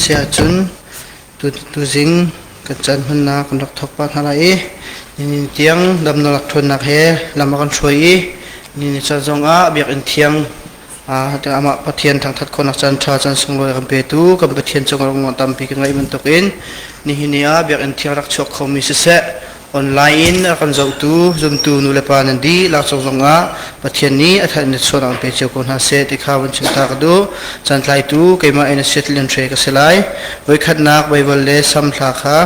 Si ahcun tuzing kan caan hmannak kan rak thawk pah hna lai i nihin tiang damnak ṭhawnnak he lam a kan hruai i nihin caan zongah biakinn thiang amah Pathian thangṭhat khawhnak caan ṭha caan sunglawi a kan petu kan Pathian cungah lungruang tampi kan ngeih bantukin nihin ni ah biakinn thiang rak chuak khomi siseh online in a kan zohtu zumtu nulepa nan dihlak cung zongah Pathian nih a that in chuan an pe cio ko hna seh ti kha vun chim ta ka duh. Cantlaitu keimah in a sit lian hre ka si lai. Voikhatnak Baibal le Sam hla kha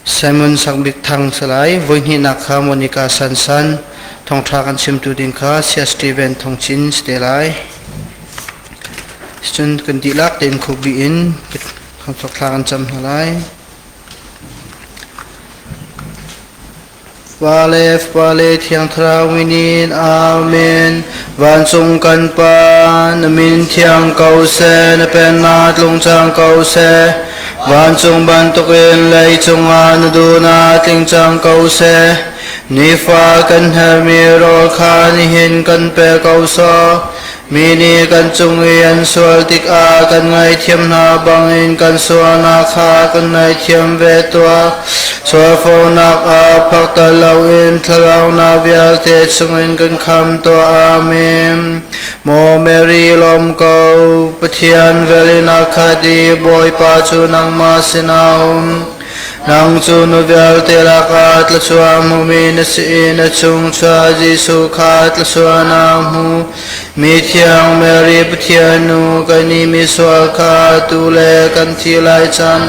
Simon Sangbik Thang si lai. Voihnihnak kha Monica Sansan thawngṭha kan chimtu ding kha Sia Steven Thong Chin si te lai. Cun kan dihlak tein khukbi in thla kan cam hna lai. Pa le Fapa le Thiang Thlarau min in Amen. Vancung kan Pa, na min thiang ko seh, na pennak tlung cang ko seh. Vancung bantukin leicung ah na duhnak tling cang ko seh. Nifa kan hermi rawl kha nihin kan pe ko sawh. Mi nih kan cung i an sual tikah kan ngaihthiam hna bangin kan sualnak kha kan ngaihthiam ve tuah. Sualfonak ah phakter loin thlaraunak vialte chungin kan kham tuah. Amen. Maw Mary lawm ko, Pathian vel in a khat i Bawipa cu nangmah sinah a um. Nang cu nu vialte lakah thluachuah hmumi na si i na chungchuah Jesuh kha thluachuah na hmu. Mi thiang Mary Pathian nu kan i misual kha atu le kan thi lai caan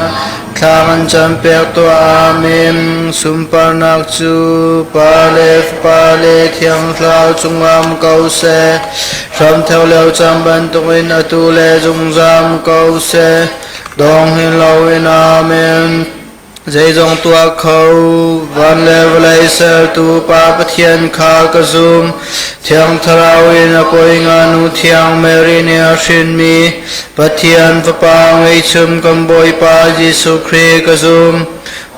thla kan campiak tuah. Amen. Sunparnak cu Pa le Fapa le Thiang Thlarau cungah um ko seh. Hramtheo lio caan bantukin atu le zungzal um ko seh. Dong hin loin Amen. Zeizong tuah kho, van le vawlei sertu Pa Pathian kha ka zum. Thiang Thlarau in a poi nganu Thiang Mary nih a hrinmi Pathian Fapa ngeihchun kan Bawipa Jesuh Khrih ka zum.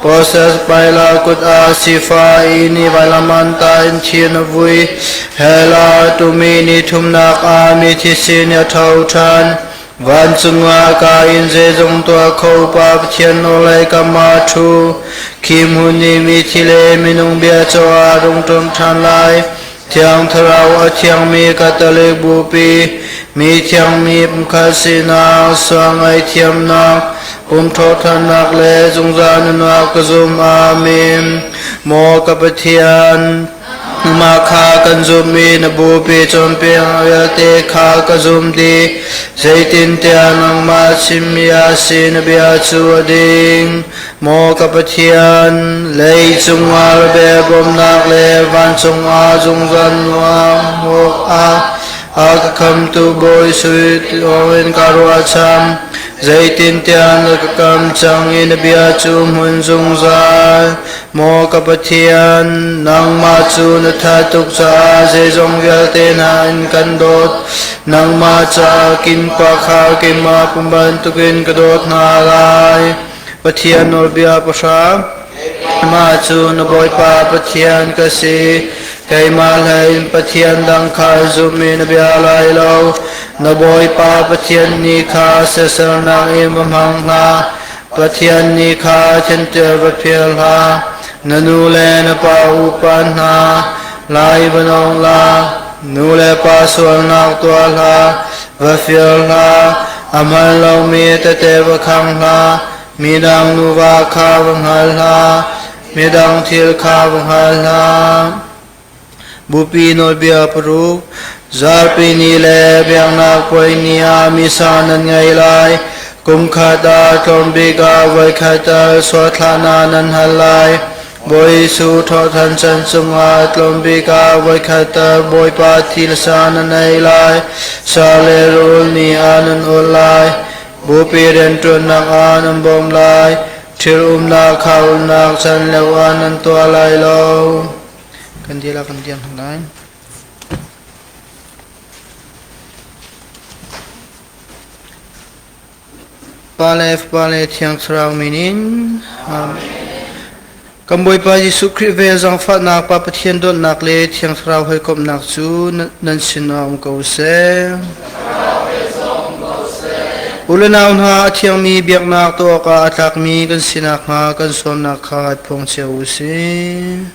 Pontius Pilate kut ah sifah i ni vailam an ta in thin a vui. Hell ah tumi ni thumnak ah mithi sin a tho ṭhan. Vancung ah ka in zeizong tuah kho Pa Pathian nawlei kam ah ṭhu. Khi hmun i mithi le minung bia caw ah rung ṭum ṭhan lai. Thiang Thlarau a thiangmi Catholic Bupi, mi thiangmi pumkhat sinak, sual ngaihthiamnak, pum thawhthannak le zungzal nunnak ka zum. Amen. Maw ka Pathian, Nangmah kha kan zumh i na bupi cawnpiak vialte kha ka zum dih. Zeitintiah nangmah chimmi a si na bia cu a ding. Maw ka Pathian, leicung ah rabe bawmhnak le vancung ah zungzal nuam awkah a ka khamtu Bawi sui thawngin ka ruahchan. Zeitintiah na ka kam cang i na bia cu hmun zungzal. Maw ka Pathian, nangmah cu na ṭhat tuk caah zeizong vialte hna in kan dawt. Nangmah caah kinpa kha keimah pum bantukin ka dawt hna lai. Pathian nawlbia pahra. Mah cu na Bawipa Pathian ka si. Keimah hlei in Pathian dang kha zumh in na bia lai lo. Na Bawipa Pathian nih kha siasernak in va hmang hna. Pathian nih kha thintir va phil hlah. Na nu le na pa upa hna, lai va nong la. Nu le pa sualnak tuah hlah, va fir hlah. A hman lomi tete va khang hlah. Midang nuva kha va hngal hlah. Midang thil kha va hngal hlah. Bupi nawlbia paruk, Zarhpi ni le biaknak puai ni ah misa nan ngei lai. Kum khat ah tlawmbik ah voikhat tal sualthlahnak nan hal lai. Bawi Jesuh thawhṭhan chan chungah tlawmbik ah voikhat tal Bawipa thi le sa nan ei lai. Sa le rawl ni ah nan ul lai. Bupi rianṭuannak ah nan bawm lai. Thil umnak kha umnak chan lio ah nan tuah lai lo. Kan dil ah kan diam hna lai. Pa le Fapa le Thiang Thlarau min in. Amen. Kan Bawipa Jesuh Khrih vel zaangfahnak, Pa Pathian dawtnak le Thiang Thlarau hawikomhnak cu nan sinah um ko seh. U le nau hna, a thiangmi biaknak tuah awkah a tlakmi kan si nakhnga kan sawmnak kha i phuang cio u sih.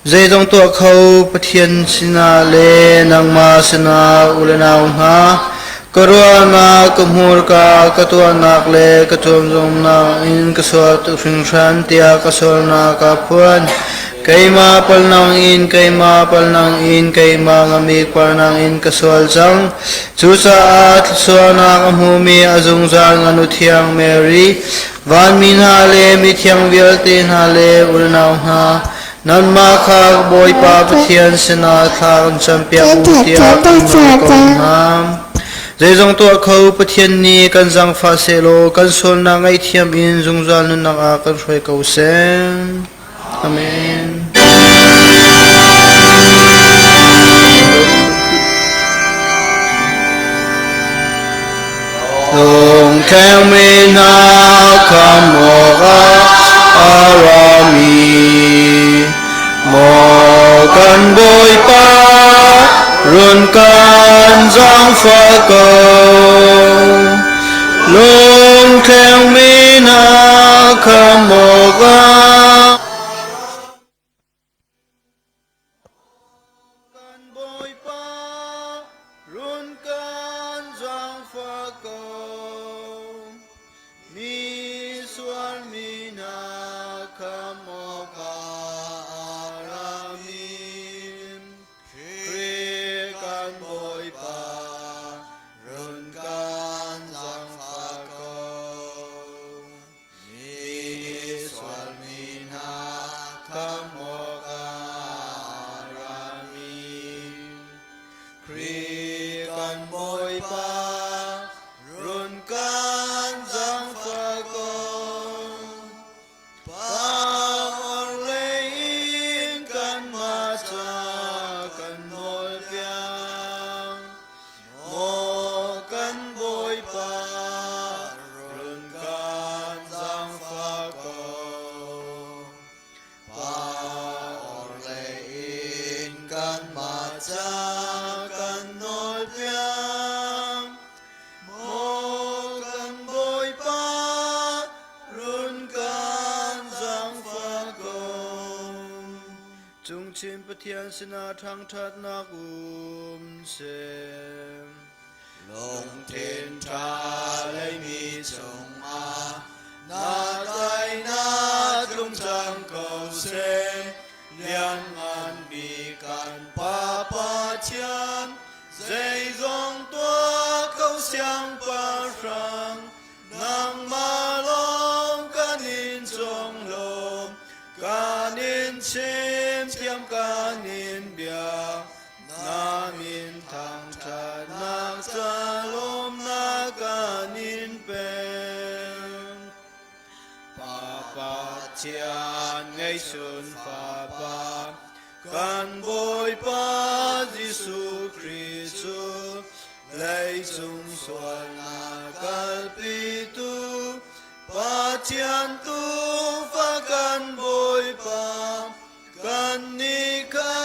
Zeizong tuah kho Pathian sinah le nangmah sinah u le nau hna, ka ruahnak, ka hmurka, ka tuahnak le ka tuamzawmnak in ka sual tuk hringhran tiah ka sualnak kaa phuan. Keimah palnak in, keimah palnak in, keimah ngamik palnak in ka sual cang. Cucaah thluachuahnak a hmumi a zungzal nganu thiang Mary, Vanmi hna le mithiang vialte hna le unau hna, nanmah kha Bawipa Pathian sinah thla kan campiak u tiah kan nawl ko hna. Zeizong tuah kho Pathian nih kan zaangfah sehlaw kan sualnak ngaihthiam in zungzal nunnak ah kan hruai ko seh. Amen. Lungkheng mi hna khamh awkah a rami maw kan Bawipa run kan zaangfah ko. Lungkheng mi hna khamh awkah Kan Bawipa run kan zaangfah ko. Mi sual mi hna khamh awkah a rami Khrih kan Bawipa run kan zaangfah ko. Mi sualmi hna khamh awkah rami Khrih kan Bawipa run kan zaangfah ko. Pa orhlei in kanmah ca kan nawlpiak. Maw kan Bawipa, run kan zaangfah ko. Pa orhlei in kanmah ca kan nawlpiak. Maw kan Bawipa, run kan zaangfah ko. Cungchin Pathian sinah ṭhangṭhatnak um seh. Lungthin ṭha leimi cungah na tainak tlung cang ko seh. Lianngan bik kan Pa Pathian, zeizong tuah ko siangpahrang, Nangmah lawng kan in conglawm, kan in chimthiam, kan in bia. Na min thangṭhatnak ca lawmnak kan in pek. Pa Pathian ngeihchun Fapa, kan Bawipa Jesuh Khrih cu leicung sualnak kalpitu Pathian tuufa kan Bawipa kannih kha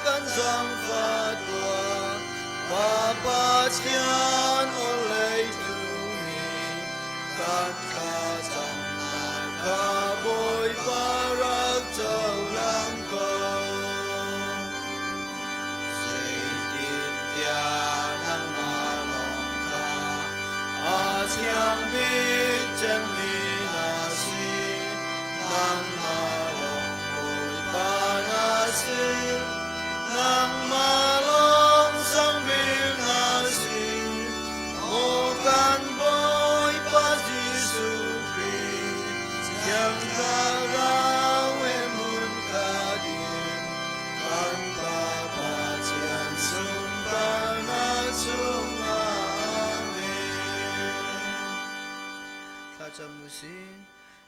kan zaangfah tuah. Pa Pathian awleitu nih kan thlacamnak kha Bawipa rak cohlang ko. Zeitintiah nangmah lawng kha a thiang bik cemmi na si, nangmah lawng Bawipa na si, nangmah lawng sang bik na si, maw kan Bawipa Jesuh Khrih, Thiang Thlarau he hmun khat in Kan Pa Pathian sunparnak chungah Amen. Thlacam u sih.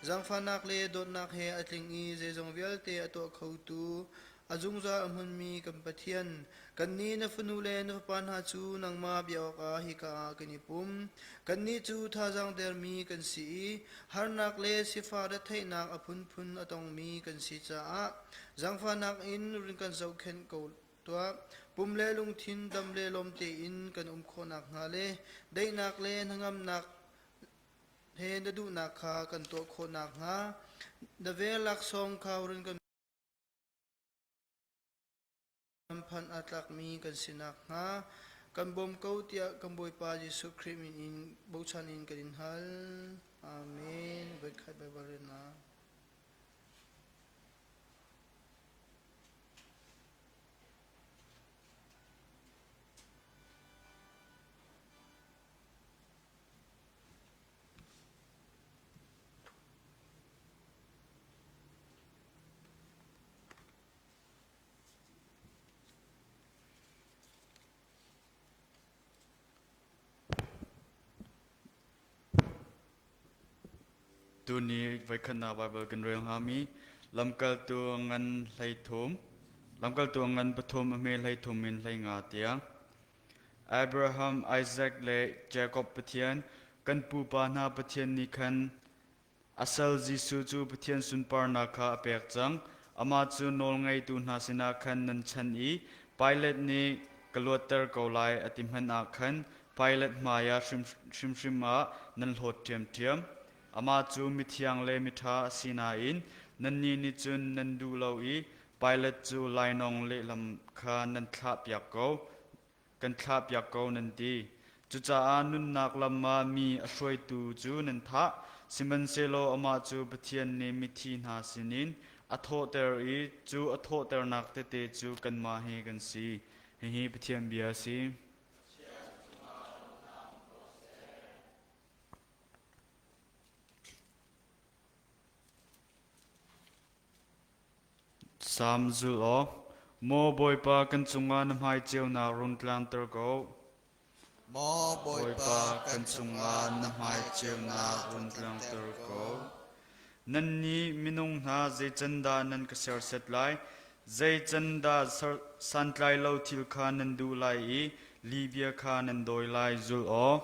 Zaangfahnak le dawtnak he a tling i zeizong vialte a tuah khotu A zungzal a hmunmi kan Pathian, kannih na fanu le na fapa hna cu nangmah bia awkah hika ah kan i pum. Kannih cu thazaang dermi kan si i harnak le sifah retheihnak a phunphun a tongmi kan si caah zaangfahnak in run kan zohkhenh ko tuah. Pum le lungthin dam le lawm tein kan um khawh nakhnga le daihnak le hnangamnak he na duhnak kha kan tuah khawh nakhnga na vel laksawng kha run kan phanh aa tlakmi kan si nakhnga kan bawm ko tiah kan Bawipa Jesuh Khrih min in bochan in kan in hal. Amen. Voikhat Baibal relnak. Tuni voikhatnak Baibal kan rel hngami lamkaltu ngan 13 lamkaltu ngan pathum a hme 13 in 15 tiang Abraham, Isaac le Jakob Pathian, kan pupa hna Pathian nih khan a sal Jesuh cu Pathian sunparnak kha a pek cang. Amah cu nawlngeitu hna sinah khan nan chan i Pilat nih ka luatter ko lai a ti hmanh ah khan Pilat hmaiah hrimhrim ah nan hlawt ṭhiamṭhiam. Amah cu mithiang le miṭha a si nain nannih nih cun nan duh lo i Pilat cu lainawng lehlam kha nan thlahpiak ko, kan thlahpiak ko nan ti. Cucaah nunnak lam ah mi a hruaitu cu nan thah, sihmanhsehlaw amah cu Pathian nih mithi hna sinin a thawhter i cu a thawhternak tete cu kanmah hi kan si. Hihi Pathian bia a si. Salm zulh awk. Maw Bawipa, kan cungah na hmai ceunak run tlangter ko. Maw Bawipa, kan cungah na hmai ceunak run tlangter ko. Nannih minung hna zei can dah nan ka serset lai? Zei can dah santlai lo thil kha nan duh lai i lihbia kha nan dawi lai? Zulh awk.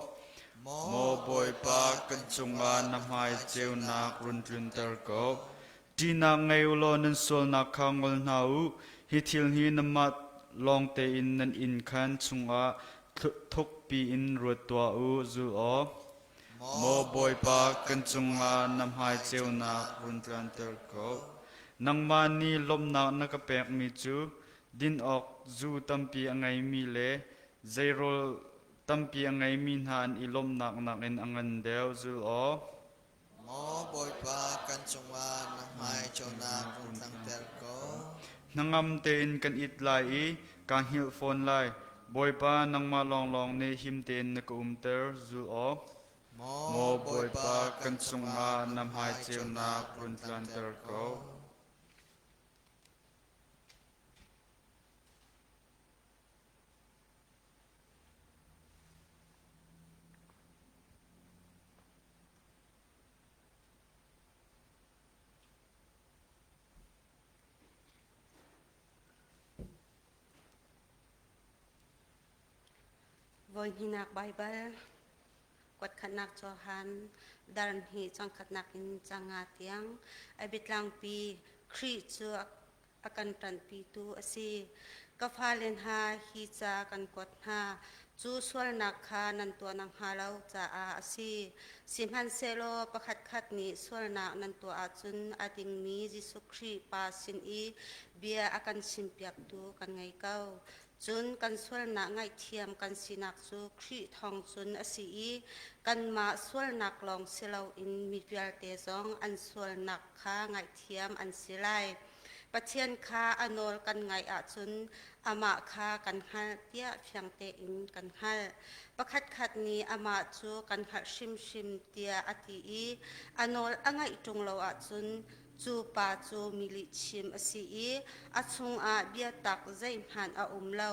Maw Bawipa, kan cungah na hmai ceunak run tlunter ko. Ṭihnak ngei u law nan sualnak kha ngol hna u. Hi thil hi nanmah lawng tein nan inn khan chungah thukpi in ruat tuah u, zul awk. Maw Bawipa, kan cungah na hmai ceunak run tlanter ko. Nangmah nih lawmhnak na ka pekmi cu din awk zu tampi a ngeimi le zeirawl tampi a ngeimi hna an i lawmhnak nakin a ngan deuh, zul awk. Maw Bawipa, kan cungah na hmai ceunak run tlangter ko. Hnangam tein kan it lai i kaa hngilh fawn lai. Bawipa, nangmah lawnglawng nih him tein na ka umter, zul awk. Maw Maw Bawipa, kan cungah na hmai ceunak run tlanter ko. Voihnihnak Baibal kuatkhatnak Johan dar hnih cangkhatnak in canga tiang a biatlangpi Khrih cu a kan ṭanhpitu a si. Ka fale hna, hi ca kan kuat hna. Cu sualnak kha nan tuah nakhnga lo caah a si. Sihmanhsehlaw pakhatkhat nih sualnak nan tuah ahcun a dingmi Jesuh Khrih Pa sin i bia a kan chimpiaktu kan ngei ko. Cun kan sualnak ngaihthiam kan sinak cu Khrih thawng cun a si i kanmah sualnak lawng si loin mi vialte zong an sualnak kha ngaihthiam an si lai. Pathian kha a nawl kan ngaih ahcun amah kha kan hngalh tiah fiang tein kan hngalh. Pakhatkhat nih amah cu kan hngalh hrimhrim tiah a ti i a nawl a ngaih ṭung lo ahcun cu pa cu mi lihchim a si i a chungah biatak zeihmanh a um lo.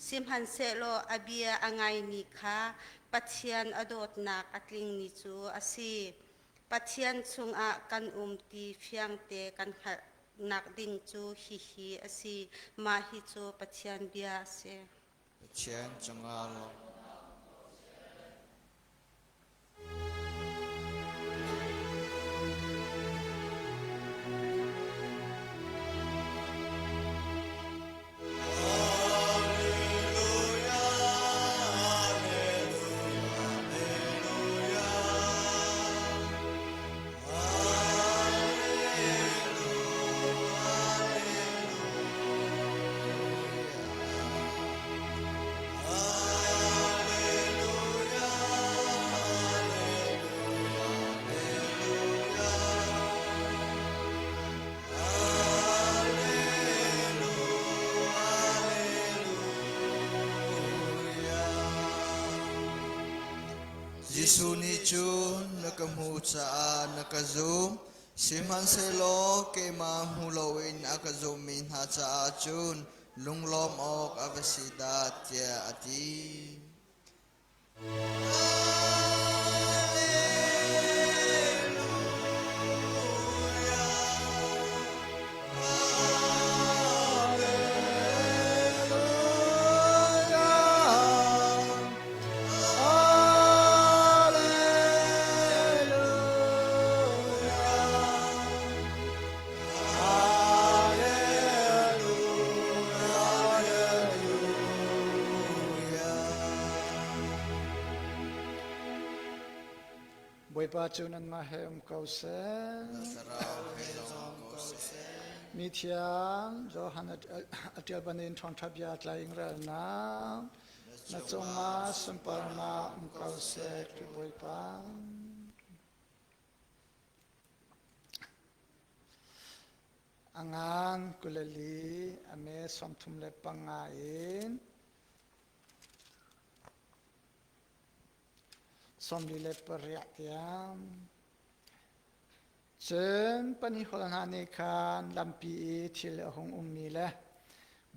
Sihmanhsehlaw a bia a ngaimi kha Pathian a dawtnak a tlingmi cu a si. Pathian chungah kan um ti fiangte kan hngalh. nak ding cu hihi a si. Mah hi cu Pathian bia a si. Pathian cungah lawm. Jesuh nih cun na ka hmuh caah na ka zum. Sihmanhsehlaw keimah hmu loin a ka zummi hna caah cun lunglawm awk a va si dah tiah a ti. Bawipa cu nanmah he um ko seh. Mi thiang Johan a ṭial banin ṭhawngṭha bia tlaing relnak na cungah sunparnak um ko seh, Khrih Bawipa. A ngan 24, a me 35 in 48 tiang. Cun pahnih hol hna nih khan lampi i thil a hung ummi le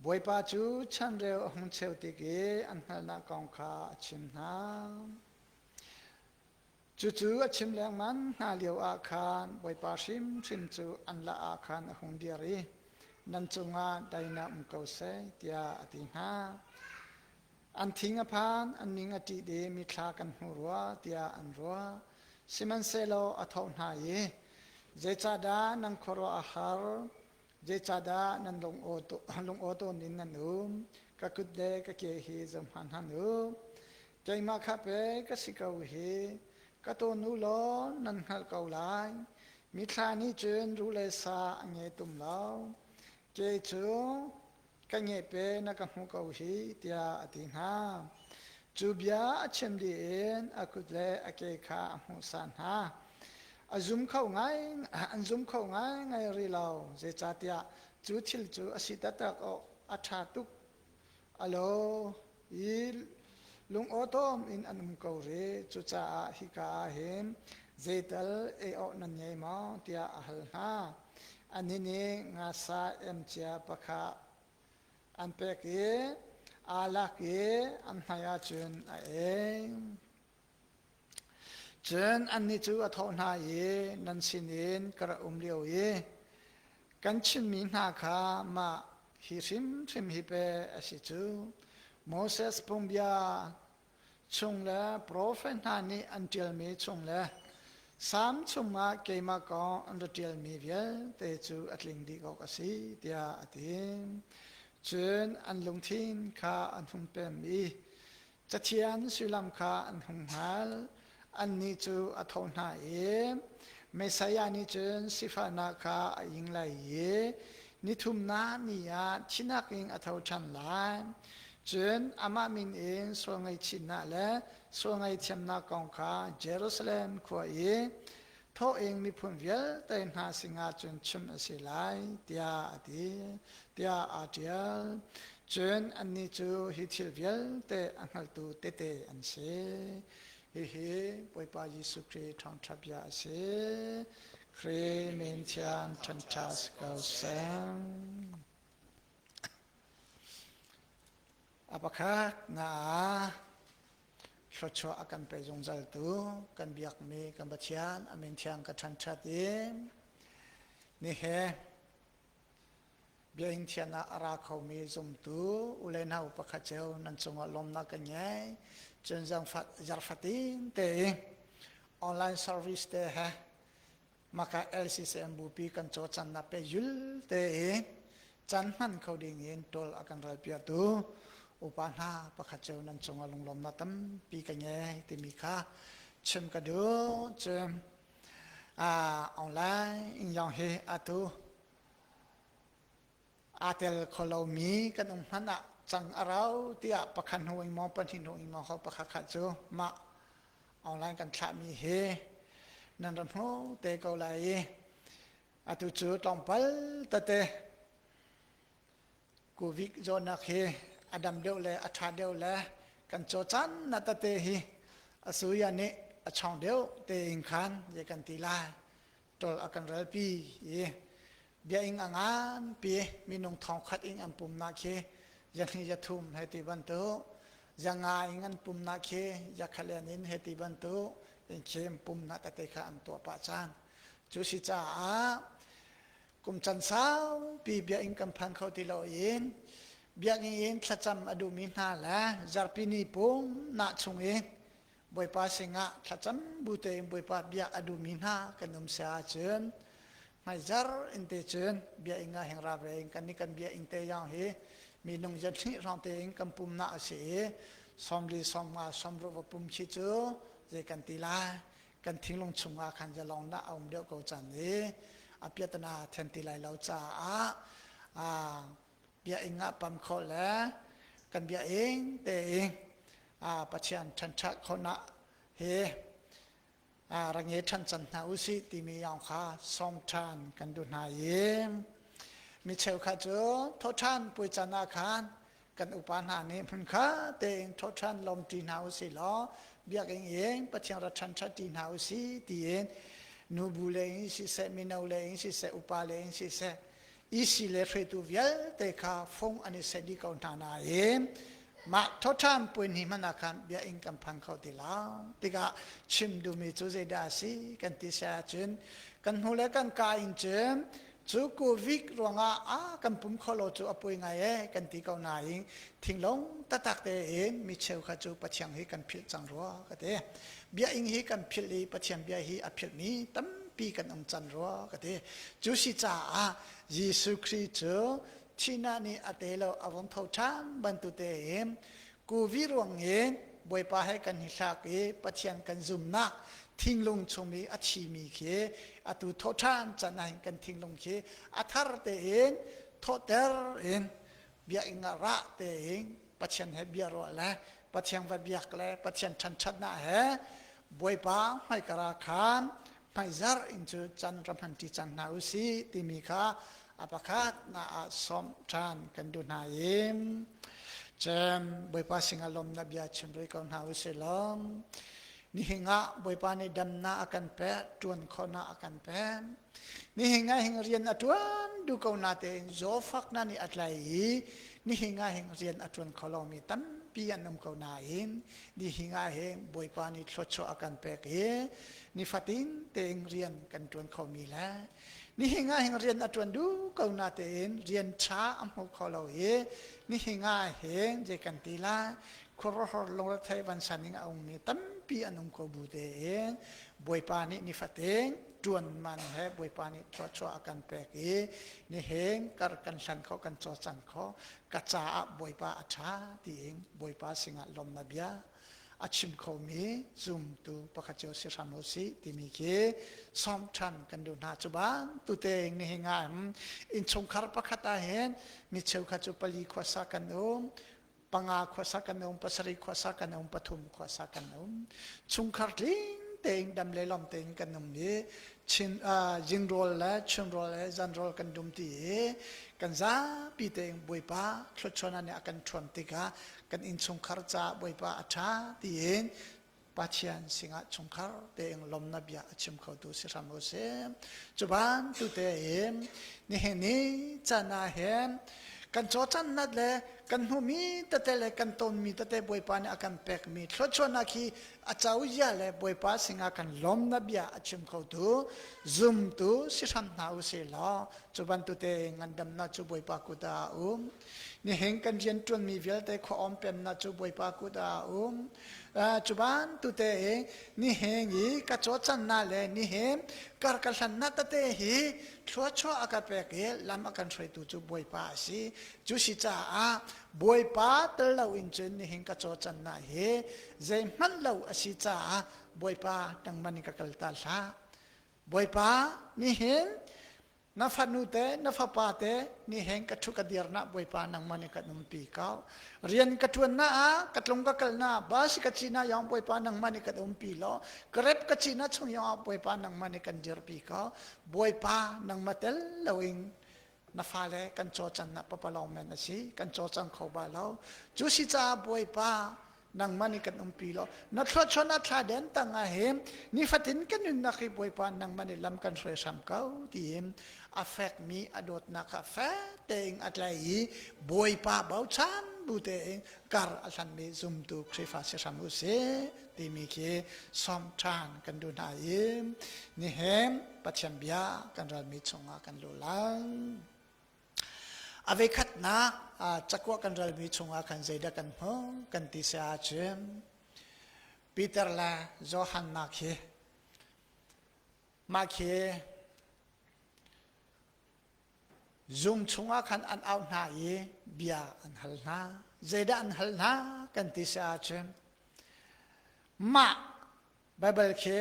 Bawipa cu chanreu a hung cheu tik i an hngalhnak kong kha a chim hna. Cucu a chim lengmang hna lioah khan Bawipa hrimhrim cu an lah ah khan a hung dir i nan cungah dainak um ko seh tiah a ti hna. An thing a phan, an ning a ṭih i mithla kan hmu rua tiah an ruah. Sihmanhsehlaw a thawh hna i, Zeicahdah nan khuaruah a har? Zeicahdah nan lung aw in nan um? Ka kut le ka ke hi zohhmanh hmanh u. Keimah kha pe ka si ko hi. Ka tawn u law nan hngalh ko lai. Mithla nih cun ruh le sa a nge tum lo. Ke cu ka nge pe na ka hmu ko hi tiah a ti hna. Cu bia a chim dih in a kut le a ke kha a hmuhsan hna. A zum kho ngai, an zum kho ngaingai rih lo. Zeicahtiah cu thil cu a si taktak awk a ṭha tuk a lo i lungawtawm in an um ko rih. Cucaah hika ah hin zeital ei awk nan ngei maw tiah a hal hna. Anih nih ngasa emcia pakhat an pek i aa lak i an hmai ahcun a ei. Cun annih cu a thawh hna i, Nan sinin ka rak um lio i kan chimmi hna kha mah hi hrimhrim hi pe a si cu. Moses phungbia chung le profet hna nih an ṭialmi chung le Salm chungah keimah kong an ra ṭialmi vialte cu a tling dih awk a si, tiah a ti. Cun an lungthin kha an hung pem i Cathiang sullam kha an hung hngal. Annih cu a tho hna i Messiah nih cun sifahnak kha a ing lai i nithumnak ni ah thinak in a tho ṭhan lai. Cun amah min in sual ngaihchihnak le sual ngaihthiamnak kong kha Jerusalem khua i thawh-ing miphun vialte hna sinah cun chim a si lai tiah a ti tiah aa ṭial. Cun annih cu hi thil vialte a hngaltu tehte an si. Hihi Bawipa Jesuh Khrih ṭhawngṭha bia a si. Khrih min thiang ṭhanṭha si ko seh. A pakhat na thluachuah a kan pe zungzaltu kan biakmi kan Pathian a min thiang ka ṭhanṭhat i ni he. Biakinn thian ah a ra khomi zumtu u le nau pakhat cio nan cungah lawmnak kan ngei. Cun zarfatin tein online service te he maka LCCM bupi kan caw cannak pe yul tein can hman kho ding in tol a kan ral piatu upa hna pakhat cio nan cungah lunglawmnak tampi ka ngei timi kha chim ka duh. Cun online in yong hi atu aa tel kho lomi kan um hmanh ah cang a rau tiah pakhat hnu in maw pahnih hnu in maw ho pakhat khat cu mah online kan thlahmi hi nan ra hmu te ko lai i atu cu tlawmpal tete Covid zawtnak hi a dam deuh le a ṭha deuh le kan caw caan na tete hi a suya nih a chawng deuh tein khan ye kan ti lai. Tol a kan ralpi i biaing a nganpi minung thong khat ing an pumnak khi zahnih zathum he ti bantuk zanga ing an pumnak khi zakhalen in he ti bantuk in khi pumnak tete kha an tuah pah caan cu si caah kum can saupi biakinn kan phan kho ti lo in biakinn in thlacam a duhmi hna le zarhpi ni pumnak chung in Bawipa singah thlacam bu tein Bawipa biak a duhmi hna kan um si ahcun hmaizar in te cun biakinn ah heng ra ve in kan nih kan biakinn te yang hi minung zethnih hrawng tein kan pumnak a si i sawmli sawmnga sawmruk va pum khi cu zei kan ti lai kan thinglung chungah khan zalongnak a um deuh ko cang i a piatana then ti lai lo caah biakinn ah pam khawh le kan biakinn tein Pathian ṭhanṭhat khawhnak he ra nge ṭhan can hna usih timi yong kha sawm ṭhan kan duh hna i mi cheukhat cu thawhṭhan puai can ah khan kan upa hna nih hmunkhat tein thawhṭhan lawmṭi hna usih law biakinn in Pathian ra ṭhanṭhat ṭi hna usih tiin nubu le in siseh mino le in siseh upa le in siseh isi le hruaitu vialte kha fung an i seh dih ko hna nain mah thawṭhan puai ni hmanh ah khan biakinn kan phan kho ti lo tikah chim duhmi cu zeidah a si kan ti si ahcun kan hnu le kan ka in cun cu covid ruangah a kan pum kho lo cu a poi ngai e kan ti ko nain thinglung taktak tein mi cheukhat cu Pathian hi kan philh cang rua ka ti biakinn hi kan philh i Pathian bia hi a philhmi tampi kan um cang rua ka ti cu si caah Jesuh Khrih cu thihnak nih a te lo a vung tho ṭhan bantuk tein Covid ruang in Bawipa he kan i hlak i Pathian kan zumnak thinglung chung i a thimi khi atu thawhṭhan can ah hin kan thinglung khi a thar tein thawhter in biakinn ah rah tein Pathian he bia ruah le Pathian va biak le Pathian ṭhanṭhatnak he Bawipa hmaikara khan hmaizarh in cu can ra hman ṭi cang hna u sih timi kha a pakhat na ah sawm ṭhan kan duh hna i cem Bawipa singah lawmnak bia chim rih ko hna u sih law nihin ah Bawipa nih damnak a kan pek ṭuan khawhnak a kan pek nihin ah hin rian a ṭuan duh ko na tein zawfaknak nih a tlai i nihin ah hin rian a ṭuan kho lomi tampi an um ko nain nihin ah hin Bawipa nih thluachuah a kan pek i nifatin tein rian kan ṭuan khomi le nihin ah hin rian a ṭuan duh ko na tein rian ṭha a hmu kho lo i nihin ah hin zei kan ti lai khuaruahhar lungrethei vansan in a ummi tampi an um ko bu tein Bawipa nih nifatin ṭuan man he Bawipa nih thluachuah a kan pek i nihin kar kan hlan kho kan cawcang kho ka caah Bawipa a ṭha tiin Bawipa singah lawmnak bia a chim khomi zumtu pakhat cio si hram u sih timi khi sawm ṭhan kan duh hna. Cu bantuk tein nihin ah innchungkhar pakhat ah hin mi cheukhat cu pali khuasa kan um, panga khuasa kan um, pasarih khuasa kan um, pathum khuasa kan um. Chungkhar tling tein dam le lawm tein kan um i chin zing rawl le chun rawl le zan rawl kan dum ti i kan zapi tein Bawipa thluachuah nih a kan ṭhuam tikah kan innchungkhar caah Bawipa a ṭha tiin Pathian singah chungkhar tein lawmnak bia a chim khotu si hram u sih. Cu bantuk tein nihin ni caan ah hin kan cawcannak le kan hmuhmi tete le kan tonmi tete Bawipa nih a kan pekmi thluachuahnak hi a cozia le Bawipa singah kan lawmnak bia a chim khotu zumtu si hram hna u sih law cu bantuk te ngandamnak cu Bawipa kut ah a um. Nihin kan rianṭuanmi vialte khuaawm pemnak cu Bawipa kut ah a um. Cu bantuk te nihin i ka cawcannak le nihin kar ka hlannak tete hi thluachuah a ka pek i lam a kan hruaitu cu Bawipa a si. Cu si caah Bawipa tel loin cun nihin ka cawcannak hi zeihmanh lo a si caah Bawipa nangmah nih ka kalta hlah. Bawipa nihin na fanu te na fapa te nihin ka ṭhu ka dir na Bawipa nangmah nih kan umpi ko. Rian ka ṭuan na ah ka tlung ka kal na bus ka ci na yong Bawipa nangmah nih kan umpi lo. Grep ka ci na chung yong ah Bawipa nangmah nih kan dirpi ko. Bawipa nangmah tel loin na fale kan cawcan na papalong men a si kan cawcang kho ba lo cu si caah Bawipa nangmah nih kan umpi lo na thluachuah na thla den tang ah hin nifatin kan nunnak hi Bawipa nangmah nih lam kan hruai hram ko tiin a fekmi a dawtnak kha fek tein a tlai i Bawipa bochan bu tein kar a hlanmi zumtu Khrihfa si hram u sih timi khi sawm ṭhan kan duh hna i nihin Pathian bia kan ralmi chungah kan lu lai. A veikhatnak cakua kan ralmi chungah khan zeidah kan hmuh kan ti si ahcun Peter le Johan nak hi mah khi zung chungah khan an auh hna i bia an hal hna. Zeidah an hal hna kan ti si ahcun mah Baibal khi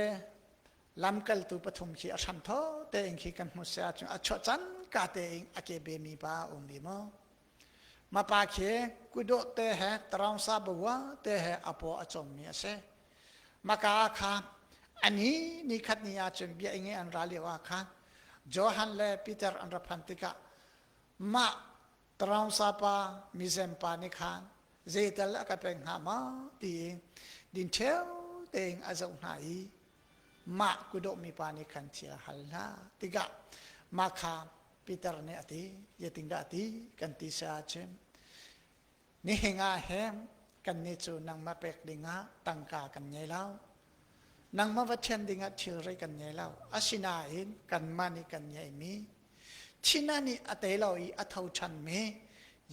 lamkaltu pathum khi a hram tho tein khi kan hmuh si ahcun a chuah cang ka tein a ke bemi pa a um bi maw? Ma pa khi kudawh te he taraungsa bawua te he a paw a cawmmi a si. Maka kha ani ni khat ni ahcun bia inge an ra lio ah khan Johan le Peter an ra phan tikah mah taraungsa pa mizem pa nih khan zeital a ka pek hnga ma ti din ṭheo tein a zoh hna i mah kudawh mipa nih khan thil a hal hna tikah mah kha Peter nih a ti zeitindah a ti kan ti si ahcun nihin ah hin kannih cu nangmah pek dingah tangka kan ngei lo nangmah va thian dingah thilri kan ngei lo asinain kanmah nih kan ngeihmi Thina nih a tei lo i a tho ṭhanmi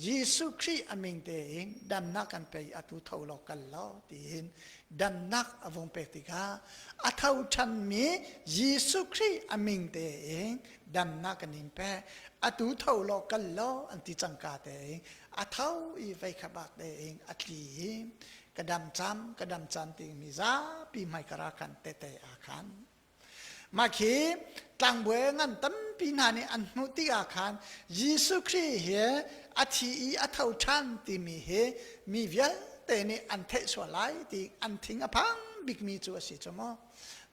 Jesuh Khrih a min tein damnak kan pe i atu tho law kal law tiin damnak a vung pek tikah a tho ṭhanmi Jesuh Khrih a min tein damnak kan in pek atu tho law kal law an ti cangka tein a tho i vei kha bak tein a tli i ka dam cam ka dam cam timi zapi hmai kara khan tete a khan Mah khi tlangbawi ngan tampi hna nih an hmuh tikah khan Jesuh Khrih hi a thi i a tho ṭhan timi hi mi vialte nih an theih sual lai ti an thing a phang bikmi cu a si cu mu.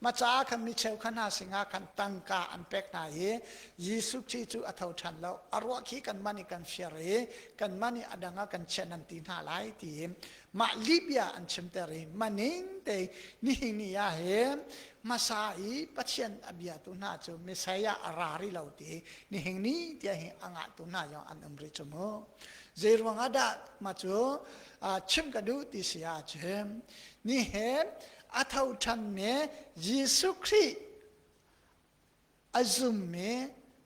Mah caah khan mi cheukhat hna singah khan tangka an pek hna i Jesuh Khrih cu a tho ṭhan lo. A ruah khi kanmah nih kan fir i kanmah nih a dang ah kan chiah nan ti hna lai tiin mah lihbia an chimter i maning te nihin ni ah hin hmasa i Pathian a biatu hna cu Messiah a ra rih lo ti nihin ni tiah hi a ngahtu hna zong an um rih cu mu zei ruang ah dah mah cu chim ka duh ti si ahcun nihin a tho ṭhanmi Jesuh Khrih A zummi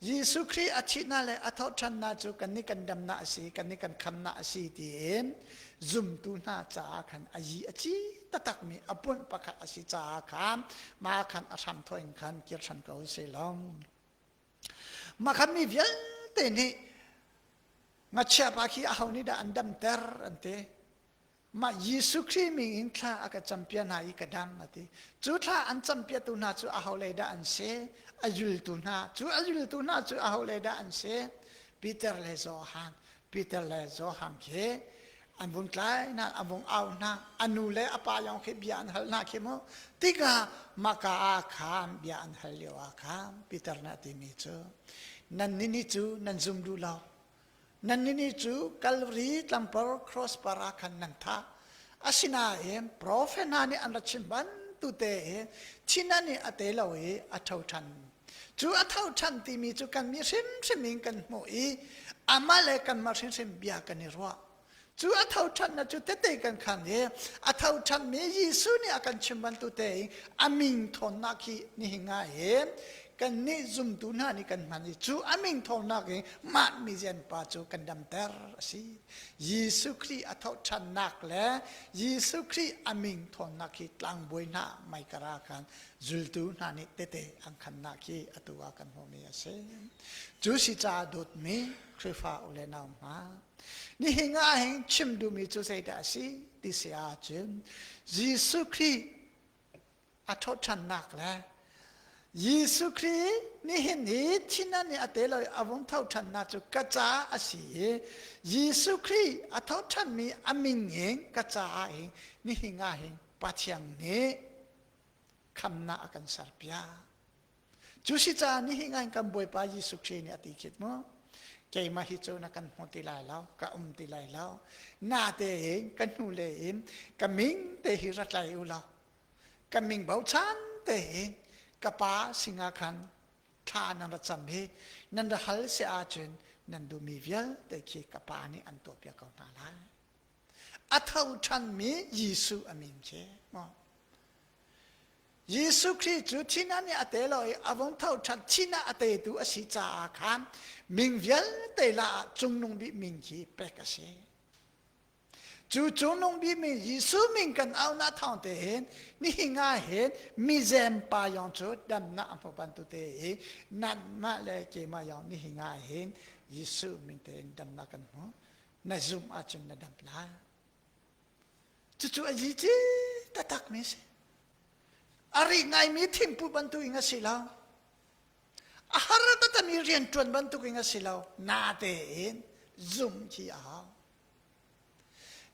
Jesuh Khrih a thihnak le a thawhṭhannak cu kannih kan damnak a si, kannih kan khamnak a si tiin zumtu hna caah khan a yi a ci taktakmi a punh pakhat a si caah khan mah khan a hram thawh in khan kir ṭhan ko sih law. Mah khan mi vialte nih ngakchia pa khi aho nih dah an damter an ti. Mah Jesuh Khrih min in thla a ka campiak hna i ka dam a ti. Cu thla an campiaktu hna cu aho lei dah an si? A zultu hna. Cu a zultu hna cu aho lei dah an si? Peter le Johan. Peter le Johan khi an vung tlai hna, an vung au hna. A nu le a pa yong khi bia an hal hna khi mu. Tikah maka ah khan bia an hal lio ah khan Peter nih a timi cu nan ni cu nan zum duh lo. Nan nih cu Calvary tlangpar cross par ah khan nan thah. Asinain profet hna nih an ra chim bantuk tein thina nih a te lo i a tho ṭhan. Cu a tho ṭhan timi cu kan mi hrimhrim in kan hmuh i amah le kanmah hrimhrim bia kan i ruah. Cu a tho ṭhannak cu tete kan khan i a tho ṭhanmi Jesuh nih a kan chim bantuk tein a min thawnnak hi nihin ah hin kannih zumtu hna nih kan hman i cu a min thawnnak in mah mizian pa cu kan damter a si. Jesuh Khrih a tho ṭhannak le Jesuh Khrih a min thawnnak hi tlangbawi hna meikara khan zultu hna nih tete an khannak hi atu ah kan hmuhmi a si. Cu si caah dawtmi Khrihfa u le nau hna, Nihin ah hin chim duhmi cu zeidah a si ti si ahcun Jesuh Khrih a thawhṭhannak le Jesuh Khrih nihin hi thina nih a te lo i a vung thoṭhannak cu ka caah a si i Jesuh Khrih a thoṭhanmi a min in ka caah hin nihin ah hin Pathian nih khamnak a kan serpiak. Cu si caah nihin ah kan Bawipa Jesuh Khrih nih a ti khit mu. Keimah hi cu na kan hmu ti lai lo, ka um ti lai lo. Na tein ka hnu le in ka min te hi rat lai u law ka min bochan tein ka pa singa khan thla nan ra cam hi nan ra hal si ahcun nan duhmi vialte khi ka pa nih an tuahpiak ko hna lai. A tho ṭhanmi Jesuh a min khi maw Jesuh Khrih cu thihnak nih a te lo i a vung tho ṭhan thihnak a teitu a si caah khan min vialte la ah cungnung bik min khi pek a si. Cu cungnung bik min Jesuh min kan auhnak thawng te hin nihin ah hin mizem pa yong cu damnak a hmu bantuk te i nanmah le keimah yong nihin ah hin Jesuh min tein damnak kan hmu. Na zumh ahcun na dam lai. Cucu a zici taktakmi a si. A ri ngaimi thingpu bantuk in a si lo. A har taktakmi rianṭuan bantuk in a si lo. Natein zum khi a hau.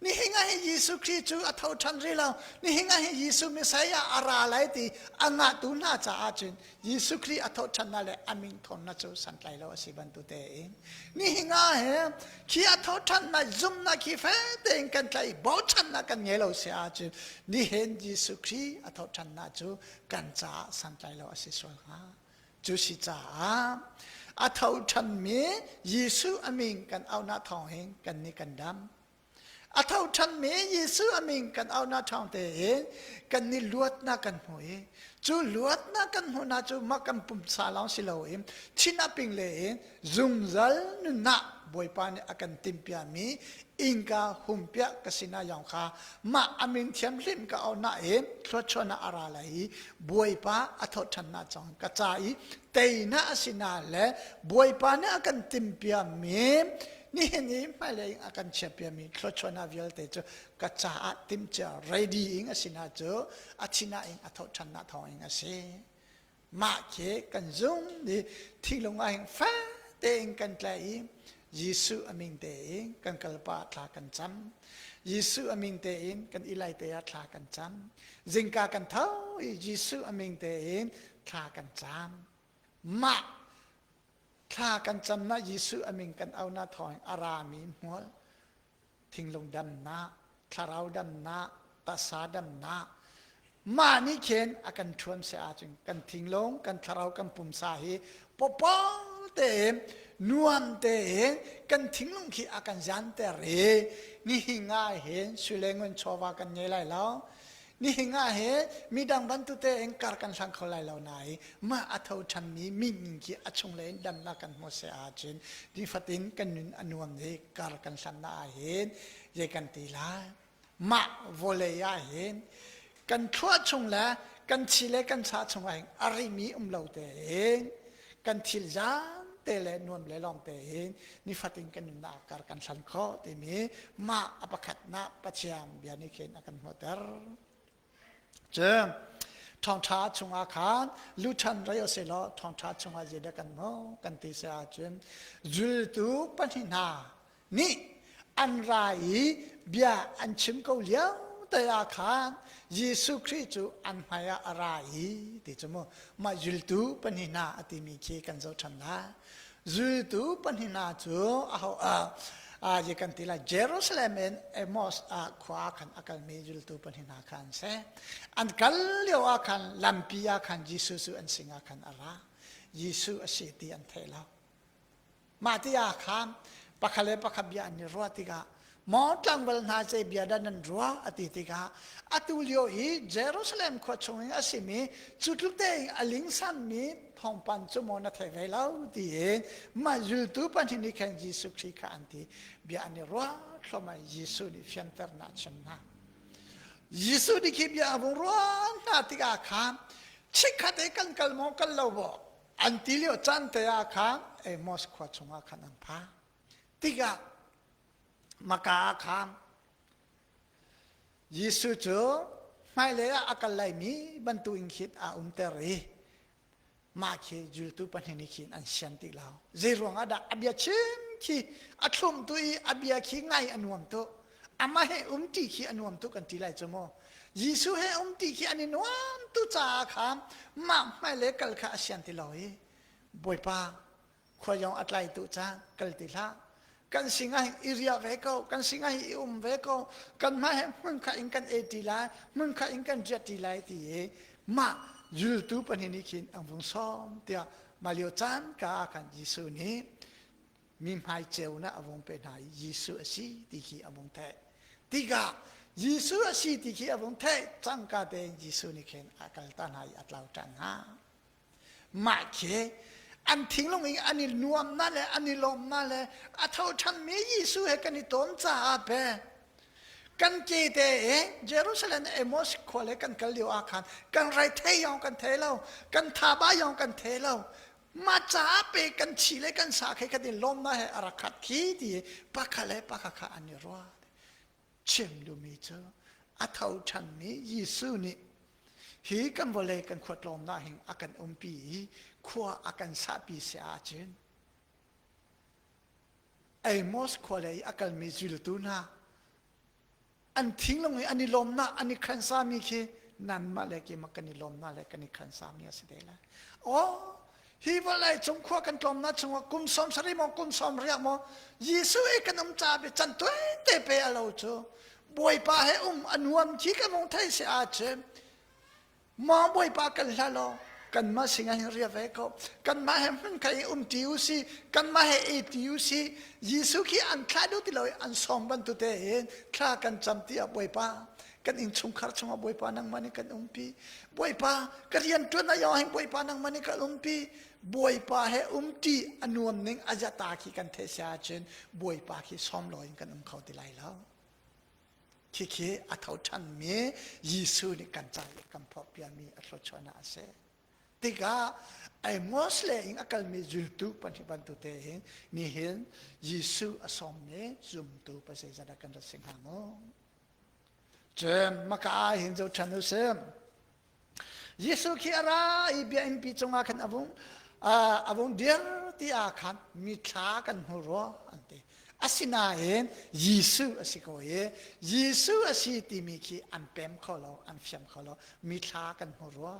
Nihin ah hin Jesuh Khrih cu a tho ṭhan rih lo. Nihin ah hin Jesuh Messiah a ra lai ti a ngahtu hna caah cun Jesuh Khrih a thawh ṭhannak le a min thawnnak cu santlai lo a si bantuk tein nihin ah hin khi a thawh ṭhannak zumnak khi fe tein kan tlaih i bochannak kan ngei lo si ahcun nihin Jesuh Khrih a thawh ṭhannak cu kan caah santlai lo a si sual hnga. Cu si caah a tho ṭhanmi Jesuh a min kan auhnak thawng hin kan nih kan dam. A tho ṭhanmi Jesuh a min kan auhnak ṭhawng tein kan nih luatnak kan hmu i cu luatnak kan hmuhnak cu mah kan pumsa lawng si loin chin a ping le in zungzal nunnak Bawipa nih a kan timhpiakmi innka humpiak ka sinah yong kha mah a min thiamhlim ka auhnak in thluachuahnak a ra lai i Bawipa a thawhṭhannak cang ka ca i teinak a sinah le Bawipa nih a kan timhpiakmi nihin i hmailei a kan chiahpiakmi thluachuahnak vialte cu ka caah timhcia ready in a sinah cu a thinah in a thawhṭhannak thawngin a si. Mah khi kan zum i thinglung ah hin fek tein kan tlaih i Jesuh a min tein kan kalpa thla kan cam. Jesuh a min tein kan ilai te ah thla kan cam. Zingka kan tho i Jesuh a min tein thla kan cam. Mah Thla kan camnak Jesuh a min kan auhnak thawngin a rami hmual, thinglung damnak, thlarau damnak, taksa damnak, mah nih khin a kan ṭhuam seh ahcun kan thinglung, kan thlarau, kan pumsa hi pawpaw tein nuam tein kan thinglung khi a kan zanter i nihin ah hin sui le ngun chawva kan ngei lai lo. Nihin ah he midang bantuk tein kar kan hlang kho lai lo nain mah a tho ṭhanmi minging khi a chunglei in damnak kan hmuh seh ahcun nifatin kan nun a nuam i kar kan hlannak ah hin zei kan ti lai mah vawlei ah hin kan thluah chung le kan thi le kan sa chung ah hin a rimi um lo tein kan thil zan te le nuam le lawng tein nifatin kan nunnak kar kan hlan khawh timi mah a pakhatnak Pathian bia nih khin a kan hmuhter. Cun thawngṭha chungah khan luṭhan rei a si lo thawngṭha chungah zeidah kan hmuh kan ti si ahcun zultu pahnih hna nih an ra i bia an chim ko lio te ah khan Jesuh Khrih cu an hmai ah a ra i ti cu mu mah zultu pahnih hna a timi khi kan zoh ṭhan lai zultu pahnih hna cu aho a ye kan ti lai Jerusalem in Amos ah khua khan a kalmi zultu pahnih hna kha an si an kal lio ah khan lampi ah khan Jesuh cu an singah khan a ra Jesuh a si ti an theih lo Mah ti ah khan pakhat le pakhat bia an i ruah tikah Maw tlangval hna zei bia dah nan ruah a ti tikah atu lio i Jerusalem khua chung in a simi cu tluk tein a lingsanmi thawngpang cu maw na thei ve lo tiin mah zultu pahnih nih khan Jesuh Khrih kha an ti. Bia an i ruah thluahmah i Jesuh nih fianternak a chim hna. Jesuh nih khi bia a vung ruah hna tikah khan chikkhat i kan kal maw kal lo maw an ti lio caan te ah khan Amos khua chungah khan an phan. Tikah Maka ah khan Jesuh cu hmailei ah a kal laimi bantukin khin aa umter i mah khi zultu pahnih nih khin an sian ti lo. Zei ruangah dah a bia chim khi a thlum tu i a bia khi ngai a nuam tuk. Amah he um ti khi a nuam tuk kan ti lai cu mu. Jesuh he um ti khi an i nuam tu caah khan mah hmailei kal kha a sian ti lo i Bawipa khua yong a tlai tu caan kal ti hlah kan singah hin i riah ve ko kan singah hi i um ve ko kan mah he hmun kha in kan e ti lai hmun kha in kan riat ti lai ti i mah zultu pahnih nih khin an vung sawm tiah mah lio caan ka ah khan Jesuh nih mi hmai ceunak a vung pe hna i Jesuh a si ti khi a vung theih tikah Jesuh a si ti khi a vung theih cangka tein Jesuh nih khin a kal ta hna i a tlau ṭhan hna Mah khi an thinglung in an i nuamnak le an i lawmnak le a tho ṭhanmi Jesuh he kan i tawn caah pe kan ke te i Jerusalem Amos khua le kan kal lio ah khan kan rai thei yong kan thei lo kan thaba yong kan thei lo mah caah pe kan chi le kan sa khe kan i lawmnak he a rak khat khi ti pakhat le pakhat kha an i ruah Chim duhmi cu a tho ṭhanmi Jesuh nih hi kan vawlei kan khuatlawmnak hin a kan umpi i khua a kan sahpi si ahcun Amos khua lei a kalmi zultu hna an thinglung i an i lawmnak an i khansami khi nanmah le keimah kan i lawmnak le kan i khansami a si te lai. Aw Hi vawlei cung khua kan tlawmnak chungah kum 70 maw kum 80 maw Jesuh i kan um ca bi can te pe a lo cu Bawipa he um a nuam khi kan hung thei si ahcun maw Bawipa kan hla law kanmah sinah hin ria ve ko kanmah he hmun kha i um ti u si kanmah he e ti u si Jesuh khi an thlah duh ti lo i an sawm bantu te in thla kan cam ti ah Bawipa kan innchungkhar chungah Bawipa nangmah nih kan umpi Bawipa ka rian ṭuan ah yong hin Bawipa nangmah nih kan umpi Bawipa he umṭi a nuam ning a zata khi kan theih si ahcun Bawipa khi sawm loin kan um kho ti lai lo khikhi a tho ṭhanmi Jesuh nih kan ca i kan phawhpiami a thluachuahnak a si tikah Amos le in a kalmi zultu pahnih bantuk te hin nihin Jesuh a sawmmi zumtu pa zeizat ah kan rat si hnga maw Cun maka ah hin zoh ṭhan u sih. Jesuh khi a ra i biainn-pi cungah khan a vung a vung dir ti ah khan mithla kan hmu rua an ti. Asinain Jesuh a si ko i Jesuh a si timi khi an pem kho lo, an fiam kho lo. Mithla kan hmu rua.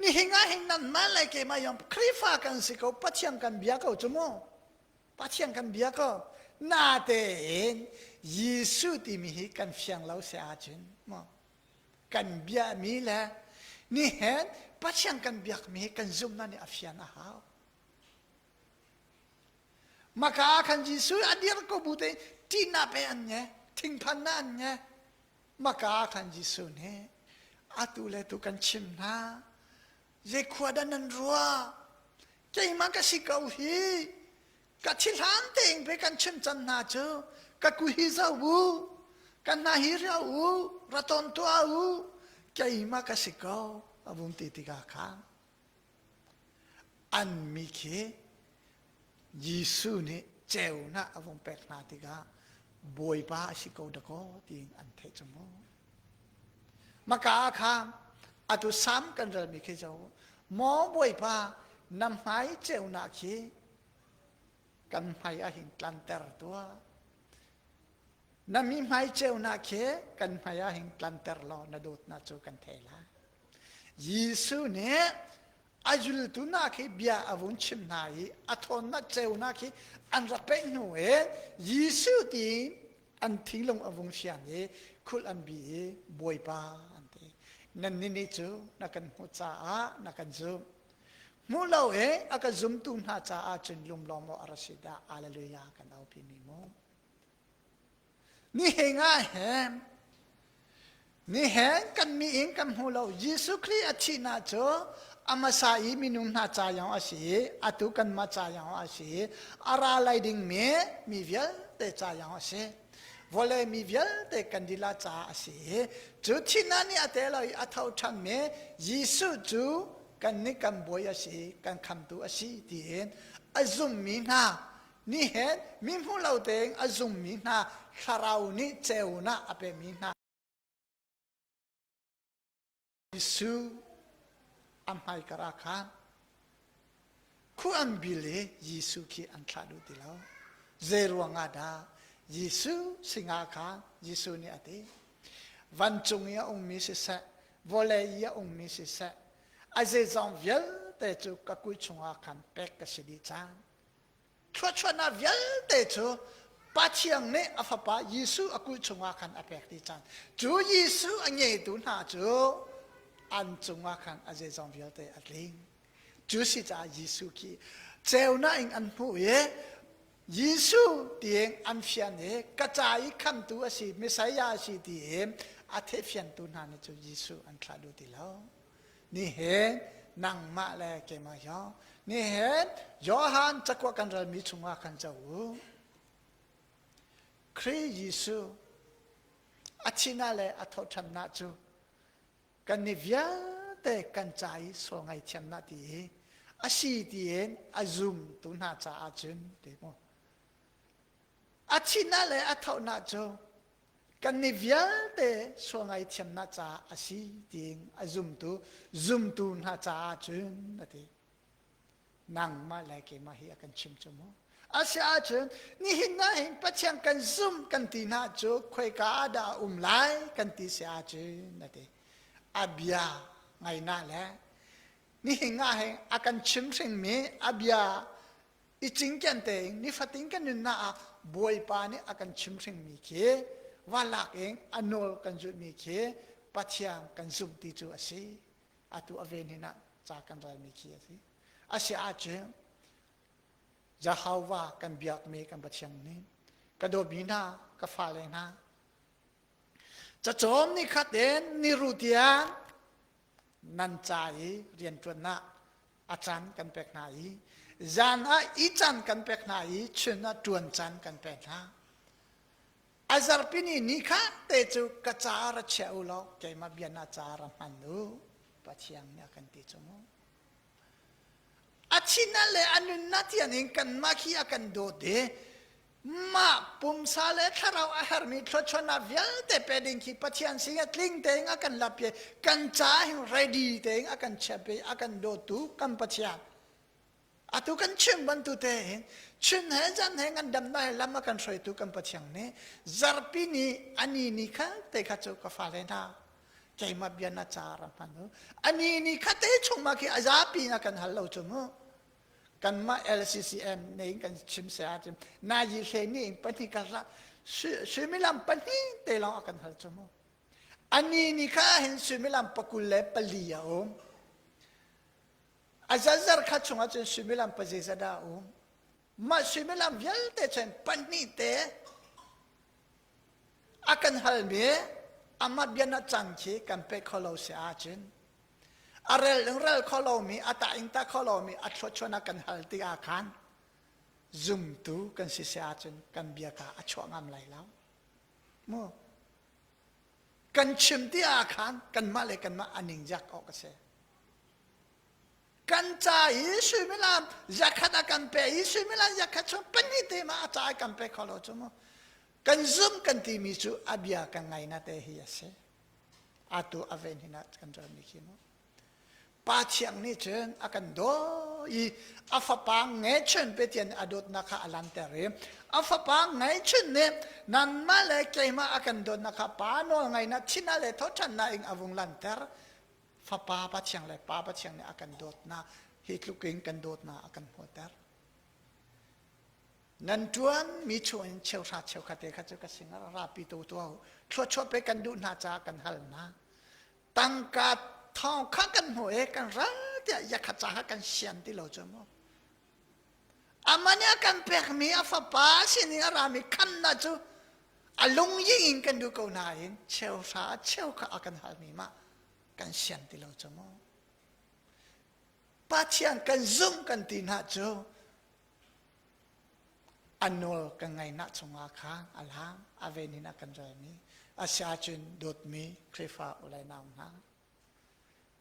Nihin ah hin nanmah le keimah yong Khrihfa kan si ko, Pathian kan bia ko cu mu. Pathian kan bia ko. Natein Jesuh timi hi kan fiang lo si ahcun mu. Kan biami le nihin Pathian kan biakmi hi kan zumhnak nih a fian a hau. Maka ah khan Jesuh a dir ko bu te ṭihnak pe an nge, thingphannak an nge. Maka ah khan Jesuh nih atu le tu kan chim hna zei khua dah nan ruah keimah ka si ko hi ka thi hlan tein pe kan chim can hna cu ka ku hi zo u ka hna hi ria u ra ton tuah u keimah ka si ko a vung ti tikah khan An mi khi Jesuh nih ceunak a vung pek hna tikah Bawipa a si ko dakaw tiin an theih cu mu. Maka ah khan atu sam kan relmi khi zo maw Bawipa na hmai ceunak khi kan hmai ah hin tlanter tuah. Na mi hmai ceunak khi kan hmai ah hin tlanter law na dawtnak cu kan thei lai. Jesuh nih a zultu hna khi bia a vun chim hna i a ṭhawnnak ceunak khi an rak pek hnu i Jesuh ti an thinglung a vung fiang i khul an bi i Bawipa an ti. Nannih nih cu na kan hmuh caah na kan zumh. Hmuh lo i a ka zumtu hna caah cun lunglawm awk a ra si dah. Alleluia kan aupi mi mu. Nihin ah hin nihin kan mi in kan hmu lo Jesuh Khrih a thihnak cu a hmasa i minung hna ca yong a si i atu kanmah ca yong a si i a ra lai dingmi mi vialte ca yong a si. Vawlei mi vialte kan dila caah a si i cu thihnak nih a te lo i a tho ṭhanmi Jesuh cu kan nih kan bawi a si kan khamtu a si tiin a zummi hna nihin mi hmu lo tein a zummi hna thlarau nih ceunak a pemi hna Jesuh a hmaikar ah khan khu an bil i Jesuh khi an thlah duh ti lo. Zei ruangah dah Jesuh singa khan Jesuh nih a ti. Vancung i a ummi siseh, vawlei i a ummi siseh, a zeizong vialte cu ka kut chungah khan pek ka si dih cang. Thluachuahnak vialte cu Pathian nih a fapa Jesuh a kulh chungah khan a pek dih cang. Cu Jesuh a ngeitu hna cu an cungah khan a zeizong vialte a tling. Cu si caah Jesuh khi ceunak in an hmuh i Jesuh tiang an fian i ka ca i khamtu a si, Messiah a si tiin a theihfiantu hna nih cu Jesuh an thlah duh ti lo. Nihin nangmah le keimah zong nihin Johan cakuat kan relmi chungah khan co u. Khrih Jesuh a thihnak le a thawhṭhannak cu kannih vialte kan ca i sual ngaihthiamnak ti hi a si tiin a zumtu hna caah cun ti mu. A thihnak le a thawhnak cu kannih vialte sual ngaihthiamnak caah a si tiin a zumtu zumtu hna caah cun a ti. Nangmah le keimah hi a kan chim cu mu. A si ahcun nihin ah hin Pathian kan zum kan ti hna cu khoika ah dah a um lai kan ti si ahcun a ti. A bia ngaihnak le nihin ah hin a kan chim hringmi a bia i cinken tein nifatin kan nunnak ah Bawipa nih a kan chimhringmi khi valak in a nawl kan zulhmi khi Pathian kan zumh ti cu a si. Atu a ven hin ah ca kan relmi khi a si. A si ahcun Jehovah kan biakmi kan Pathian nih ka dawtmi hna, ka fale hna, cacawm ni khat in niru tiang nan ca i rianṭuannak a caan kan pek hna i zan ah i caan kan pek hna i chun ah ṭuan caan kan pek hna. A zarhpi ni ni kha te cu ka ca ra chia u law keimah bia na ca ra hman u Pathian nih a kan ti cu mu. A thihnak le a nunnak tiang in kanmah khi a kan dawt i mah pumsa le thlarau a hermi thluachuahnak vialte pe ding khi Pathian sin ah tling tein a kan lap i kan ca hin ready tein a kan chiap i a kan dawtu kan Pathian. Atu kan chim bantu tein chun he zan he ngandamnak he lam a kan hruaitu kan Pathian nih zarhpi ni ani ni kha te kha cu ka fale hna keimah bia na ca ra hman u ani ni kha te chung ma khi a zapi na kan hal lo cu mu kanmah LCCM ne in kan chim se ahcun na yi hle ni in pahnih ka hlah suimilam pahnih te lawng a kan hal cu mu ani ni kha hin suimilam pakul le pali a um a zazar kha chungah cun suimilam pazeizat dah a um mah suimilam vialte cun pahnih te a kan halmi amah bia na cang khi kan pe kho lo si ahcun a rel in rel kho lomi a tah in tah kho lomi a thluachuan a kan hal tik ah khan zumtu kan si si ahcun kan bia kha a chuah ngam lai lo mu kan chim ti ah khan kanmah le kanmah a ningzak awk a si kan ca i suimilam zakhat a kan pe i suimilam zakhat chung pahnih te ma a ca kan pe kho lo cu mu kan zum kan timi cu a bia kan ngai na te hi a si atu a ven hin ah kan rami khi mu pa thiang nih cun a kan daw i a fapa ngeihchun Pathian a dawtnak kha a lanter i a fapa ngeihchun nih nanmah le keimah a kan dawtnak kha pa nawl ngaihnak thihnak le thawhṭhannak in a vung lanter fapa Pathian le pa Pathian nih a kan dawtnak hi tluk in kan dawtnak a kan hmuhter Nan ṭuan mi chungin cheuhra cheukhat te kha cu ka sinah rapi tu tuah u. Thluachuah pe kan duh hna caah kan hal hna. Tangka thawng kha kan hmuh i kan ral tiah yakhat ca kha kan sian ti lo cu mu. Amah nih a kan pekmi a fapa sinin a rami khamnak cu. A lung in kan duh ko nain cheuhra cheu kha a kan halmi mah kan sian ti lo cu mu. Pathian kan zumh kan ti hna cu a nawl kan ngaihnak chungah khan a lang a ven in a kan relmi a si ahcun dawtmi Khrihfa u le nau hna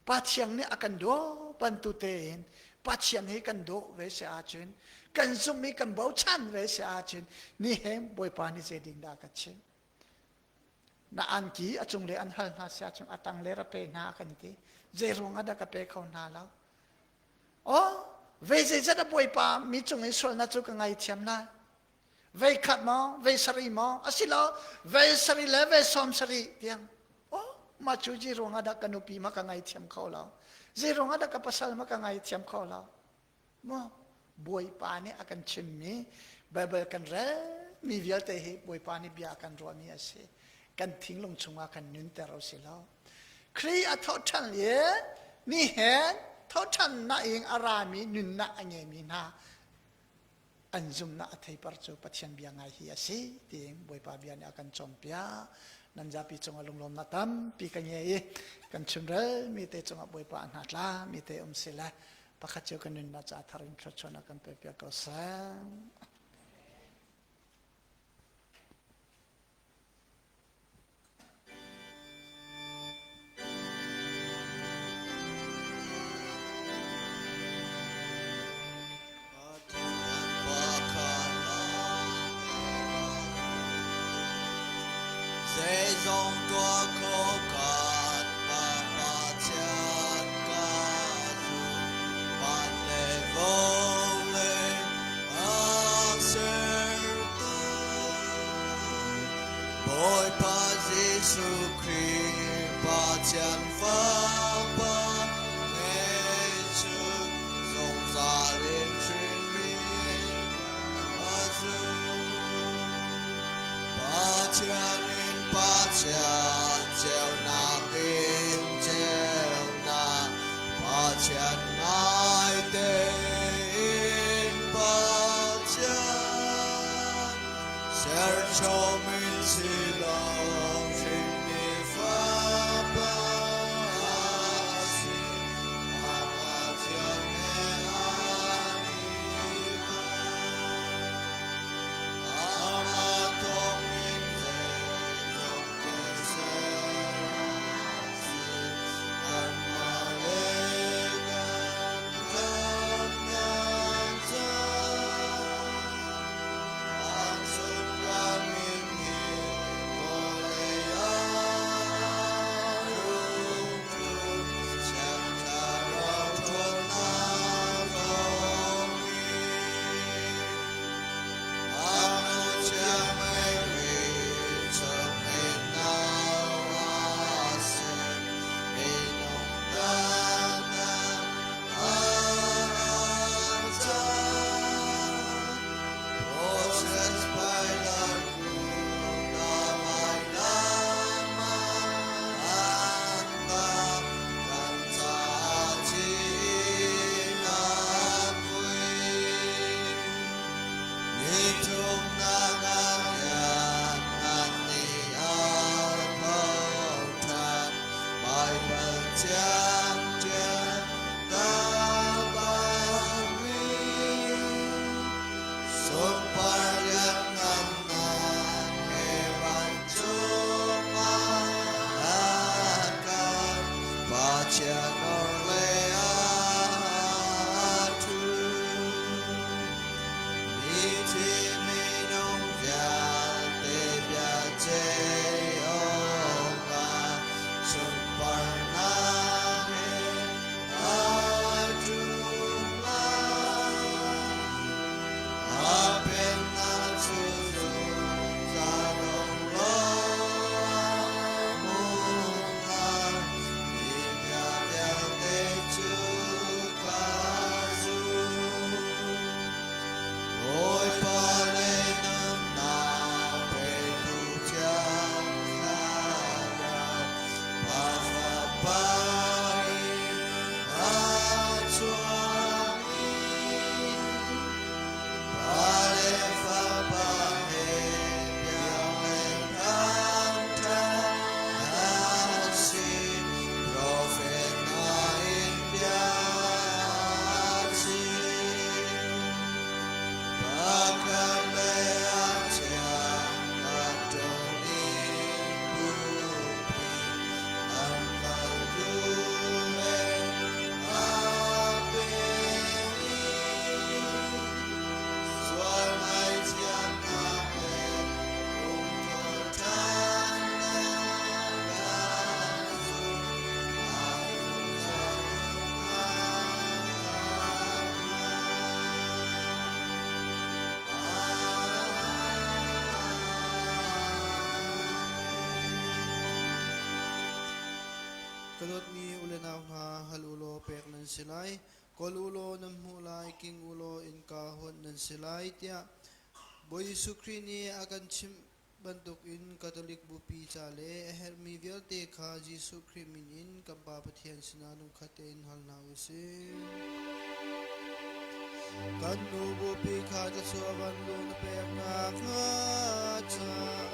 Pathian nih a kan daw bantuk tein Pathian hi kan dawh ve si ahcun kan zumh i kan bochan ve si ahcun nihin Bawipa nih zei ding dah ka chim na angki a cung le an hal hna si ahcun a tang le ra pe hna kan ti zei ruang ah dah ka pe kho hna lo Oh, ve zeizat a Bawipa mi cung i sualnak cu ka ngaithiam lai. Vei khat maw, vei sarih maw, asilo vei sarih le vei sawm sarih tiang. Oh, mah cu zei ruangah dah ka nupi ma ka ngaithiam kho lo. Zei ruangah dah ka pasal ma ka ngaithiam kho lo. Maw, Bawipa nih a kan chimmi Bible kan rel mi vialte hi Bawipa nih bia a kan ruahmi a si. Kan thinglung chungah kan nunter o si lo. Khrih a thawhṭhan i nihin thawhṭhannak in a rami nunnak a ngeimi hna an zumhnak a theipar cu Pathian bia ngai hi a si tiin Bawipa bia nih a kan cawnpiak. Nan zapi cungah lunglawmnak tampi ka ngei i kan chimrel mi te cungah Bawipa a hna tla mi te um si le pakhat cio kan nunnak ca thar in thluachuahnak kan pek piak ko seh. Zeizong tuah kho kan Pa Pathian ka zum van le vawlei a sertu Bawipa Jesuh Khrih Pathian Fapa ngeihchun zungzal in hrinmi a zum. Pathian in Pathian ceunak in ceunak Pathian ngaite in Pathian Serchom in si lo hrinmi fapa a si a Pathian he an i kom. Amah thawngin zeizongte ser a si. Kanmah le kan khamhnak caah Ka dawtmi u le nau hna, hal u law pek nan si lai, kawl u law nan hmuh lai, king u law innka hawnh nan si lai, tiah Bawi Jesuh Khrih nih a kan chimh bantukin Catholic Bupi ca le a herhmi vialte kha Jesuh Khrih min in kan Pa Pathian sinah lungkhat tein hal hna u sih. Kan nu Bupi kha thluachuah vanlung na peknak hnga caah.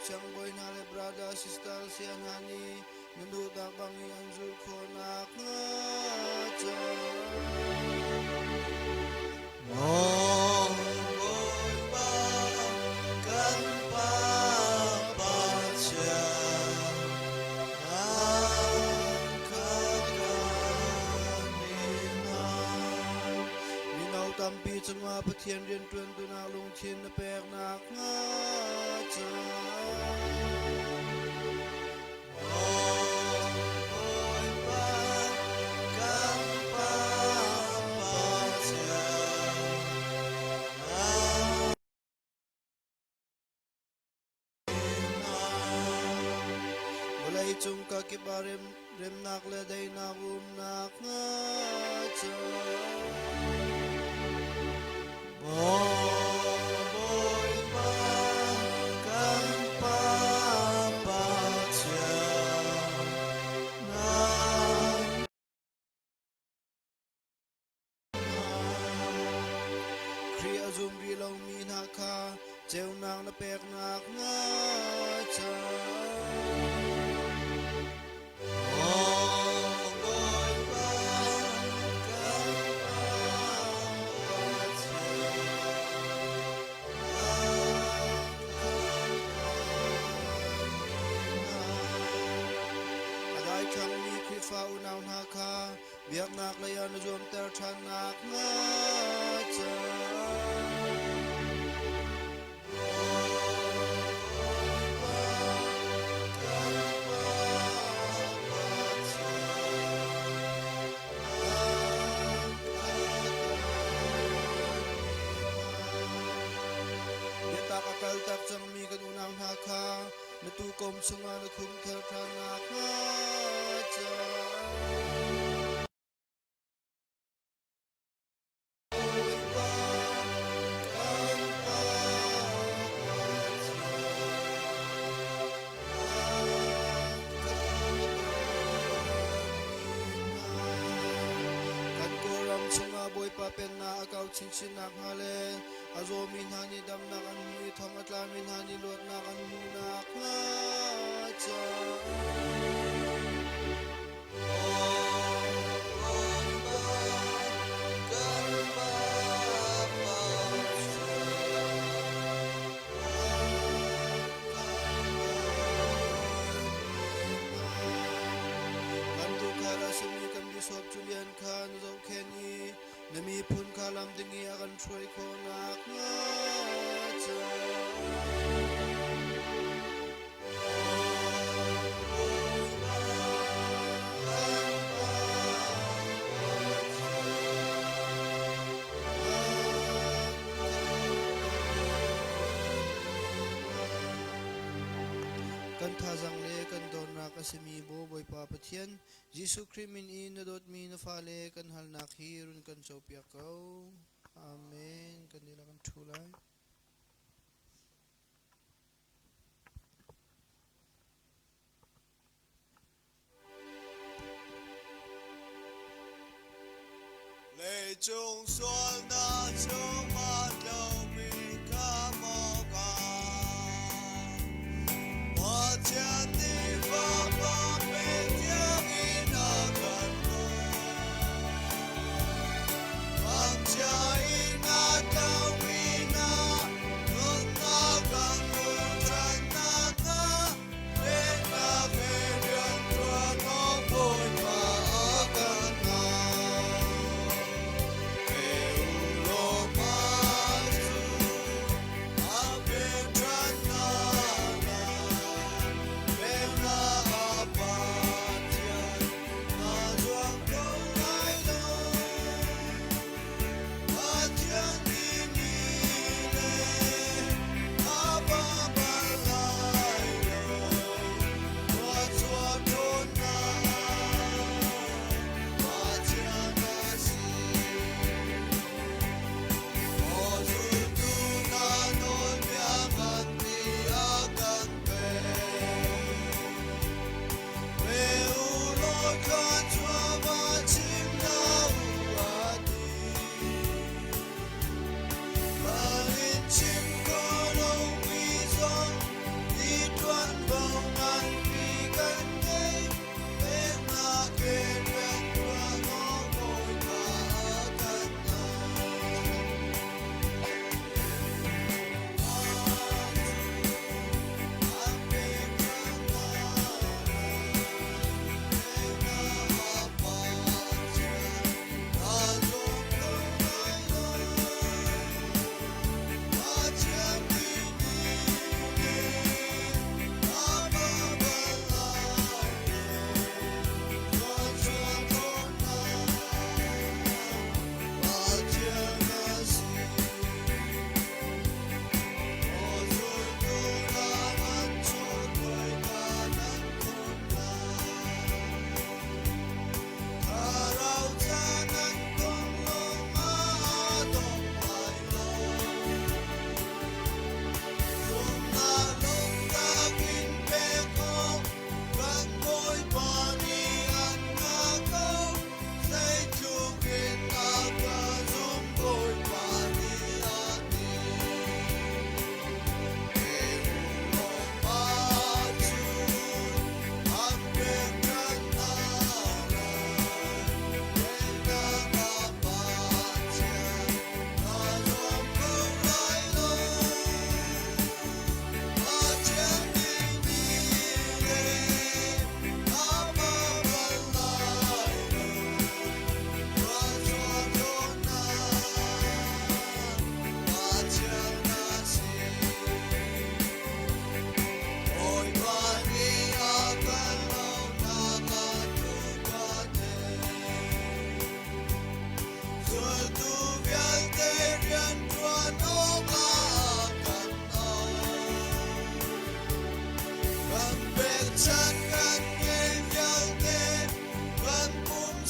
Siangbawi hna le brother sister sia hna nih na duhnak bangin an zulh khawh nakhnga Maw Bawipa kan Pa Pathian, nang kha kan in hal. Mino tampi cungah Pathian rianṭuantunak lungthin na pek nakhnga caah. Bawipa kan Pa Pathian, nang Vawleicung kakip ah remnak le daihnak umnak hnga caah. Bawipa kan Pa Pathian, nang Khrih a zum rih lomi hna kha ceunak na peknak hnga caah. Bawipa kan Pa Pathian, A daithlang-mi Khrihfa unau hna kha biaknak lei ah na zuamter ṭhannak hnga caah. Bawipa kan Pa Pathian, nang kha Biatak a kaltak cangmi kan unau hna kha na tuukawm chungah na khumthar ṭhan nakhnga caah. Bawipa kan Pa Pathian, nang kha Kan Kawlram chungah Bawipa Pennak a kau chinchin nakhnga le a zawmi hna nih damnak an hmuh i thong a tlami hna nih luatnak an hmuh nakhnga caah. Bawipa kan Pa Pathian, Kan tuukhal a simi kan Bishop Julian kha na zohkhenh i na miphun kha lam ding i a kan hruai khawh nakhnga caah. Bawipa kan Pa Pathian, Kan thazaang le kan dornak a simi Bawipa Pathian, Jesuh Khrih min i na dawtmi na fale kan halnak hi run kan copiak ko. Amen. Kan dihlak kan ṭhu lai. Leicung sualnak chungah tlomi kha maw ka Pathian nih Fapa pe tiangin a kan dawt. Ngakchia in a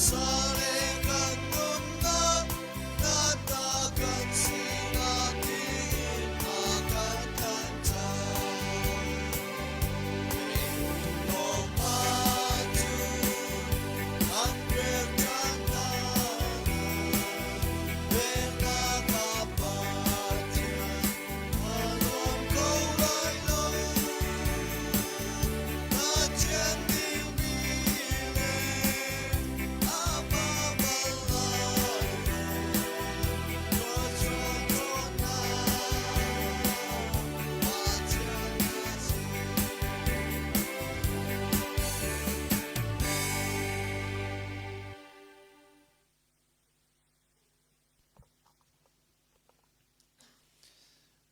pumsa le kan nunnak na ta kan sinak in a kan thanh cang. Lawmhnak cu kan pek cang hna. Pennak a Pathian a nuam ko lai lo. Na thian dingmi le a pa bal lai lo. Thluachuah dawtnak Pathian na si.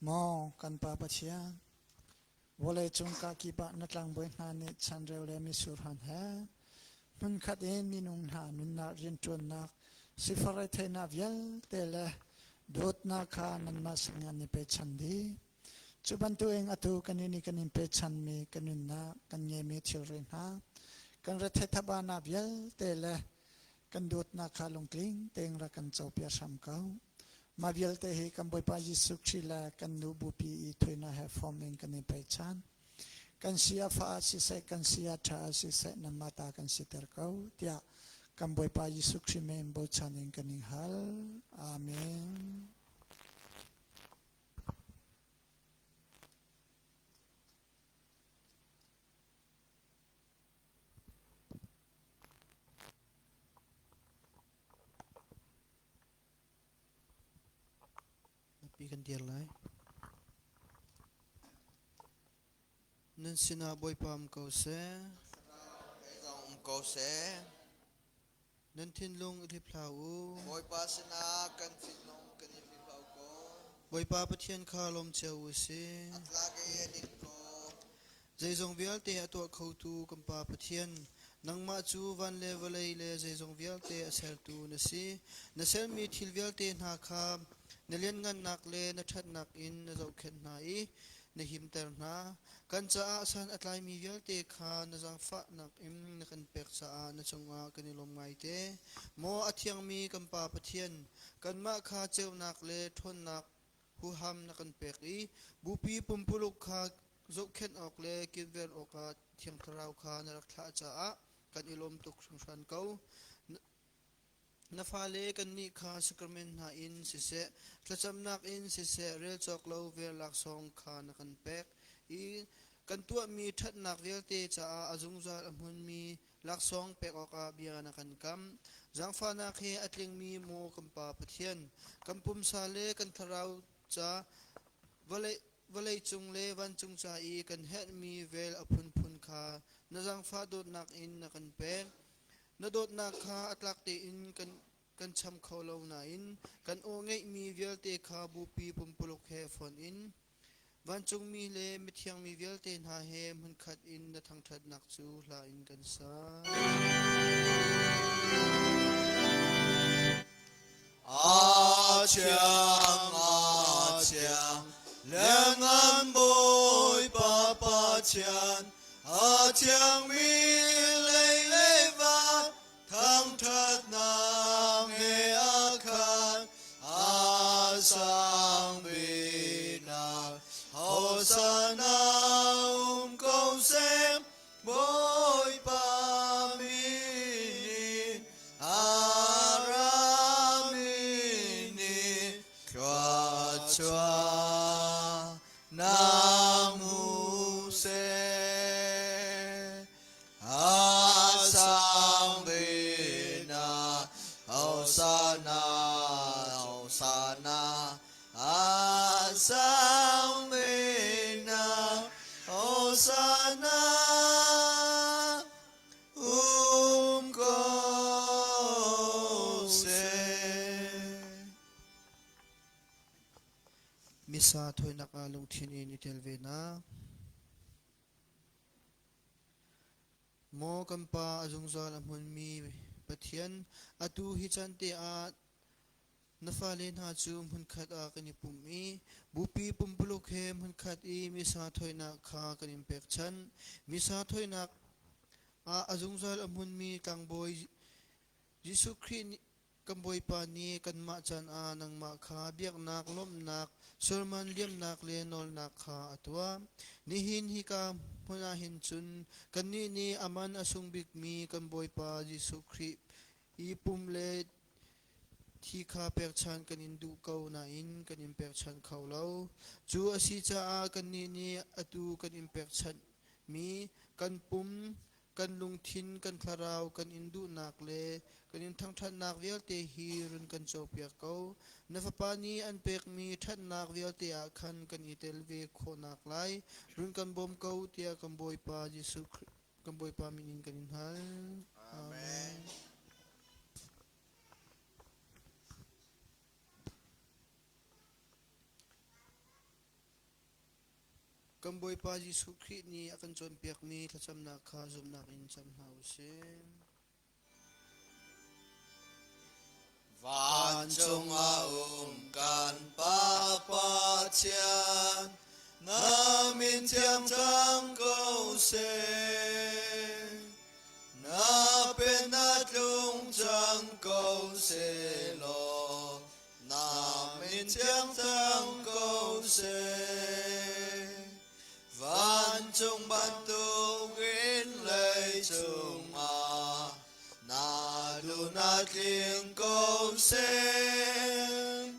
Maw kan Pa Pathian, vawleicung kakip ah na tlangbawi hna nih chanreu le mitsur han he hmunkhat in minung hna nunnak rianṭuannak sifak retheihnak vialte le dawtnak kha nanmah sinah an i pechan dih. Cu bantukin atu kan inn i kan in pechanmi kan nunnak kan ngeimi thilri hna, kan retheih thabanak vialte le kan dawtnak kha lungtling tein rak kan copiak hram ko. Mah vialte hi kan Bawipa Jesuh Khrih le kan nu Bupi i thuinak he form in kan i pechan. Kan si a fa ah siseh, kan si a ṭha ah siseh, nanmah ta kan siter ko, tiah kan Bawipa Jesuh Khrih min bochan in kan in hal. Amen. Pi kan dir lai. Nan sinah Bawipa um ko seh. Um ko seh. Nan thinlung i hliphlau u. Bawipa sinah kan thinlung kan i hliphlau ko. Bawipa Pathian kha lawm cio u sih. A tlak i a ding ko. Zeizong vialte a tuah khotu kan Pa Pathian, nangmah cu van le vawlei le zeizong vialte a sertu na si. Na sermi thil vialte hna kha na lianngannak le na ṭhatnak in na zohkhenh hna i na himter hna. Kan caah san a tlaimi vialte kha na zaangfahnak in na kan pek caah na cungah kan i lawm ngaite. Maw a thiangmi kan Pa Pathian, kanmah kha ceunak le ṭhawnnak huham na kan pek i bupi pumpuluk kha zohkhenh awk le kilven awkah Thiang Thlarau kha na rak thlah caah kan i lawm tuk hringhran ko. Na fale kannih kha sacrament hna in siseh, thlacamnak in siseh, rel cawk lo vel laksawng kha na kan pek i kan tuahmi ṭhatnak vialte caah a zungzal a hmunmi laksawng pek awkah bia na kan kam. Zaangfahnak he a tlingmi maw kan Pa Pathian, kan pumsa le kan thlarau ca vawleicung le vancung ca i kan herhmi vel a phunphun kha na zaangfah dawtnak in na kan pek. Na dawtnak kha a tlak tein kan cham kho lo nain kan aw ngeihmi vialte kha bupi pumpuluk he fonh in vancungmi le mithiangmi vialte hna he hmunkhat in na thangṭhatnak cu hla in kan sa. A thiang, a thiang, lengan Bawipa Pathian, a thiangmi lei le van, thangṭhatnak he a khat, a sang biknak. Hosanna um ko seh, Bawipa min in a rami nih thluachuah nang hmu seh. A sang biknak Hosanna, Hosanna, a sang biknak Hosanna. Um ko seh. Missa thawinak ah lungthin in i tel ve na. Maw kan Pa a zungzal a hmunmi Pathian, atu hi caan te ah Na fale hna cu hmunkhat ah kan i pum i bupi pumpuluk he hmunkhat i missa thawinak kha kan in pekchanh. Missa thawinak ah a zungzal a hmunmi tlangbawi Jesuh Khrih kan Bawipa nih kanmah can ah nangmah kha biaknak, lawmhnak, sualman liamnak le nawlnak kha a tuah. Nihin hika hmun ah hin cun kannih nih a man a sung bikmi kan Bawipa Jesuh Khrih i pum le thi kha pekchanh kan in duh ko nain kan in pekchanh kho lo. Cu a si caah kannih nih atu kan in pekchanhmi kan pum, kan lungthin, kan thlarau, kan in duhnak le kan in thangṭhatnak vialte hi run kan copiak ko. Na Fapa nih an pekmi ṭhatnak vialte ah khan kan i tel ve khawhnak lai run kan bawm ko tiah kan Bawipa Jesuh Khrih kan Bawipa min in kan in hal. Amen. Kan Bawipa Jesuh Khrih nih a kan cawnpiakmi thlacamnak kha zumhnak in cam hna u sih. Vancung ah um kan Pa Pathian, na min thiang cang ko seh. Na pennak tlung cang ko seh law, Na min thiang cang ko seh. Vancung bantukin leicung ah na duhnak tling ko seh.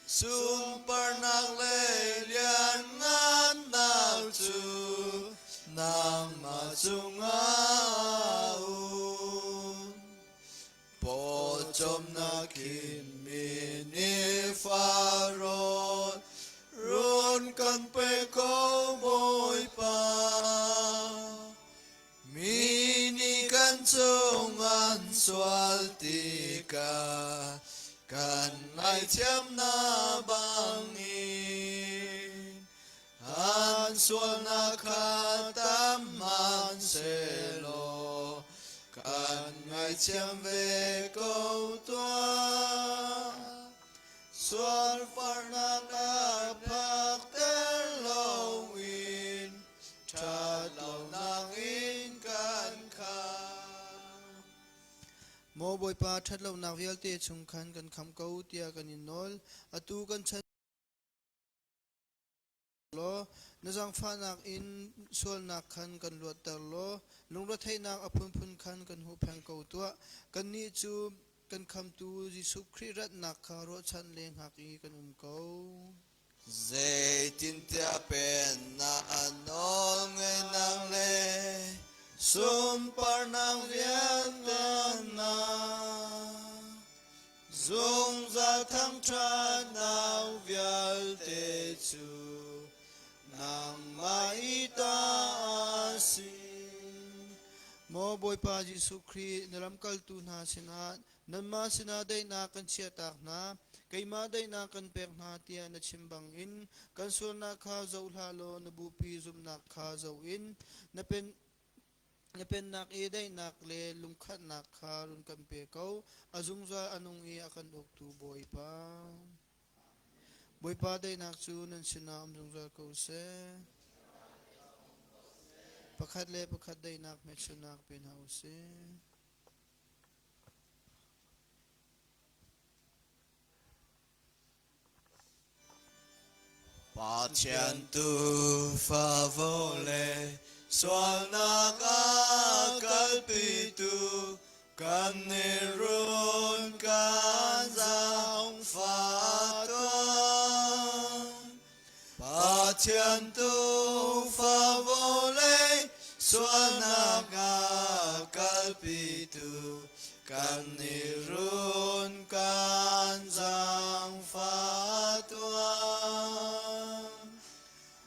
Sunparnak le lianngannak cu nangmah cungah um. Pawcawmnak in mi nih Faraoh run kan pe ko Bawipa. Mi nih kan cung an sual tikah kan ngaihthiamnak bangin An sualnak kha tam hmanhsehlaw kan ngaithiam ve ko tuah. Sualfarnak a phakter loin ṭhatlonak in kan khat. Maw Bawipa, ṭhatlonak vialte chung khan kan khamh ko tiah kan in nawl. Atu kan chan law na zaangfahnak in sualnak khan kan luatter law lungretheihnak a phunphun khan kan huhphenh ko tuah. Kannih cu kan khamtu Jesuh Khrih ratnak kha ruahchan le hngak i kan um ko. Zeitintiah pennak nawlngeihnak le sunparnak vialte Zungzal thangṭhatnak vialte cu nangmah i ta a si. Maw Bawipa Jesuh Khrih, na lamkaltu hna sinah nanmah sinah daihnak kan chiahtak hna, keimah daihnak kan pek hna tiah na chim bangin kan sualnak kha zoh hlah law na bupi zumhnak kha zoh in na pen Na pennak i daihnak le lungkhatnak kha run kan pe ko. A zungzal a nung i a kan uktu Bawipa. Bawipa daihnak cu nan sinah um zungzal ko seh. Pakhat le pakhat daihnak hmelchunhnak pe hna u sih. Pathian tuufa vawlei sualnak a kalpitu kan i run kan zaangfah tuah. Pathian tuufa vawlei sualnak a kalpitu kan i run kan zaangfah tuah.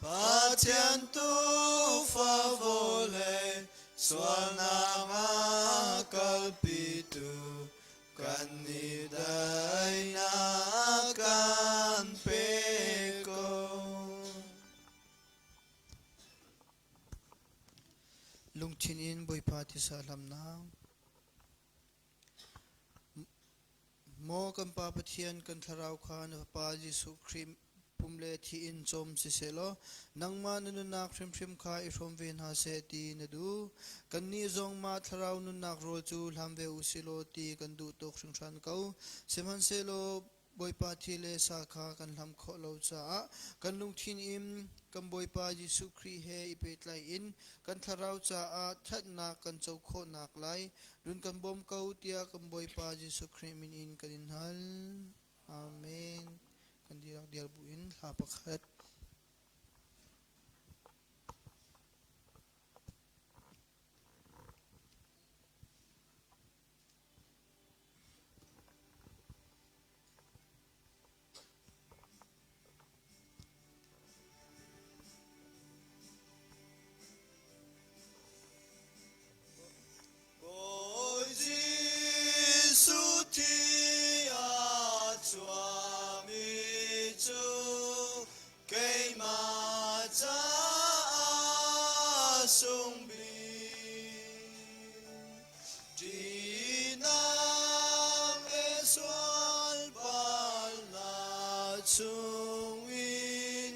Pathian tuufa vawlei sualnak a kalpitu kan i daihnak kan pe ko. Lungthin in Bawipa thisa hlamnak. Maw kan Pa Pathian, kan thlarau kha na Fapa Jesuh Khrih pum pum le thi in cawm siseh law nangmah na nunnak hrimhrim kha i hrawm ve hna seh ti na duh. Kannih zong mah thlarau nunnak rawl cu hlam ve u sih law ti kan duh tuk hringhran ko. Sihmanhsehlaw Bawipa thi le sa kha kan hlam khawh lo caah kan lungthin in kan Bawipa Jesuh Khrih he i pehtlai in kan thlarau caah ṭhatnak kan co khawhnak lai run kan bawm ko tiah kan Bawipa Jesuh Khrih min in kan in hal. Amen. Kan dihlak dial buin hla pakhat. Bawi Jesuh thi a chuahmi cu keimah caah sung bik. Ṭihnak le sual palnak chungin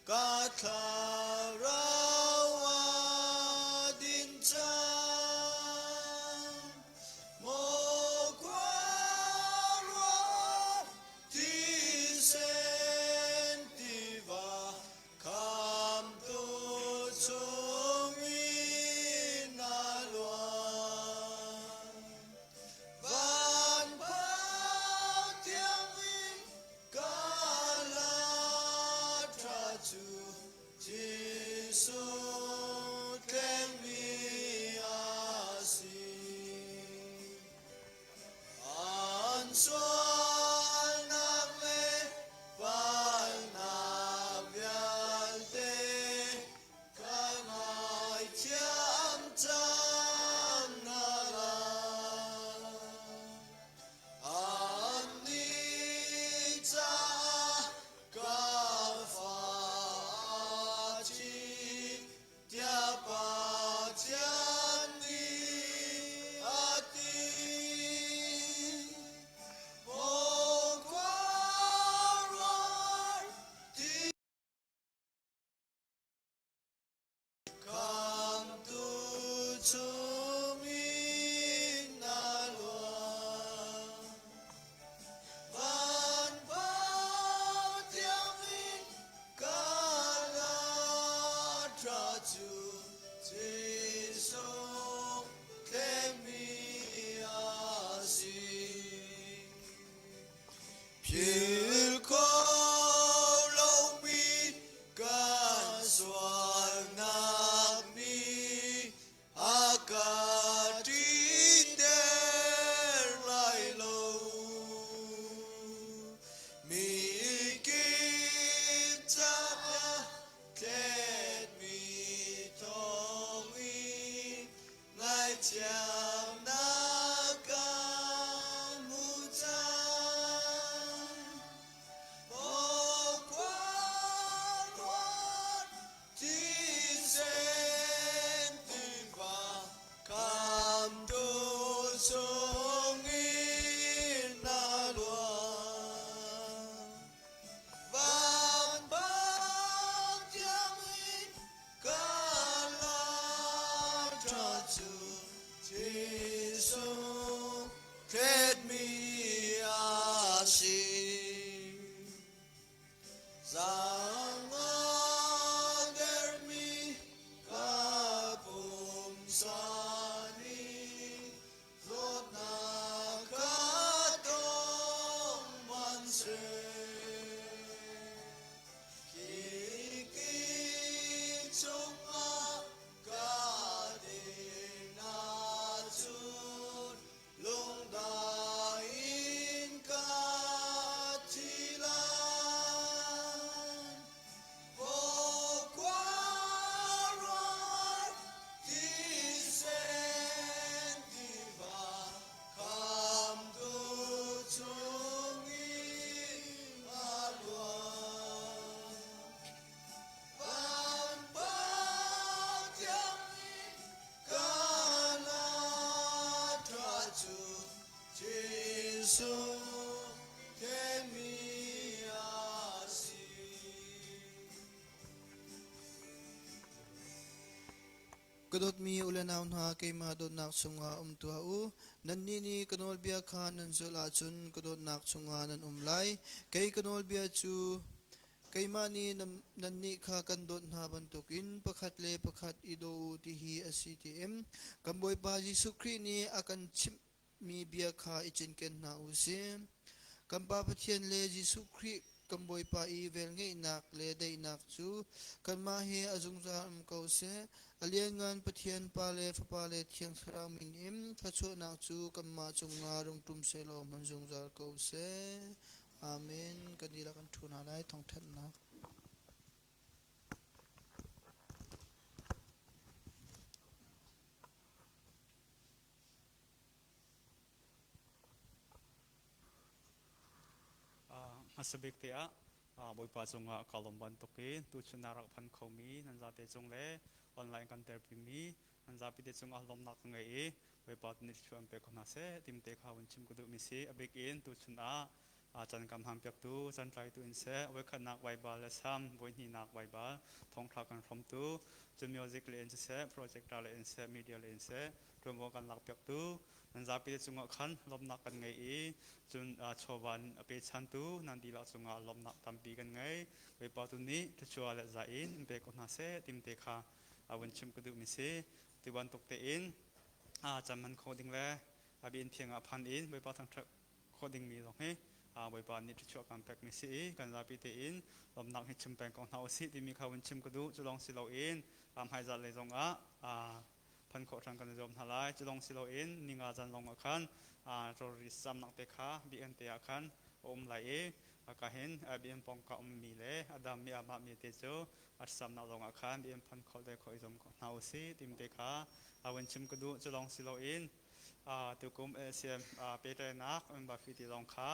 ka thlarau a din cang. Maw khuaruah thisen tiva Khamtu chungin a luan. Van thiang in ka la ṭha cu Jesuh tlengmi a si. An sualnak le palnak vialte ka ngaithiam cang hna lai. Annih caah ka fa a thi tiah Pathian nih a ti. Maw khuaruahhar ti Khamtu chungin na luan. Van tiang in ka la ṭha cu Jesuh thlengmi a si. Philh kho lomi kan sualnak nih a ka ṭinter lai lo. Mi kip caah thletmi thawngin ngaihthiamnak ka hmu cang. Maw khuaruat thisen tiva khamtu chungin na luan. Van bang tiangin ka lam ṭha cu Jesuh thletmi a si. Zaangadermi ka pumsa nih zawtnak ka tong hmanhseh. Khi chungah ka din ahcun lungdai in ka thi lai. Khuaruahhar thisen tiva khamtu chungin a luan. Van tiang in ka ṭha cu Jesuh themi a si. Ka dawtmi u le nau hna, keimah dawtnak chungah um tuah u. Nannih nih ka nawlbia kha nan zulh ahcun ka dawtnak chungah nan um lai. Kei ka nawlbia cu keimah nih nannih kha kan dawt hna bantukin pakhat le pakhat i daw u ti hi a si tiin kan Bawipa Jesuh Khrih nih a kan chimhmi bia kha i cinken hna u sih. Kan Pa Pathian le Jesuh Khrih kan Bawipa i velngeihnak le daihnak cu kanmah he a zungzal um ko seh. A lianngan Pathian Pa le Fapa le Thiang Thlarau min in thluachuahnak cu kanmah cungah rung ṭum sehlaw hman zungzal ko seh. Amen. Kan dihlak kan ṭhu hna lai thawngthanhnak. Hmasabik te ah Bawipa cungah ka lawm bantuk in tuchun ah rak phan khomi nan zate cung le online kan terpimi nan zapi te cungah lawmnak ka ngei i Bawipa nih thluachuah an pe ko hna seh timte kha vun chim ka duhmi si. A bik in tuchun ah chan kam ham piaktu chan tlaitu in seh voikhatnak Baibal le Sam voihnihnak Baibal thongthla kan hrawmtu cu music le in siseh projector le in seh media le in seh ṭuanvo kan lak piaktu nan zapi te cungah khan lawmhnak kan ngei i cun chawva a pechantu nan dihlak cungah lawmhnak tampi kan ngei. Bawipa tu nih thluachuah le za in in pe ko hna seh timte kha vun chim ka duhmi si. Ti bantuk tein cam man kho ding le a bi in thiang ah phan in Bawipa thangṭhat khawh dingmi zong hi Bawipa nih thluachuah kan pekmi si i kan zapi tein lawmhnak hi chim peng ko hna usih timi kha vun chim ka duh. Cu lawng si loin hmaizarh lei zongah phan khawh ṭhan kan i zuam hna lai. Cu lawng si loin ninga zan lawng ah khan rori samnak te kha biakinn te ah khan a um lai i ka hin biakinn pawngka ummi le a dammi a mahmi te cu a samnak zong ah khan biakinn phan khawh le khawh i zuam hna usih timi te kha vun chim ka duh. Cu lawng si loin tukum LCM pehtlaihnak member fee ti zong kha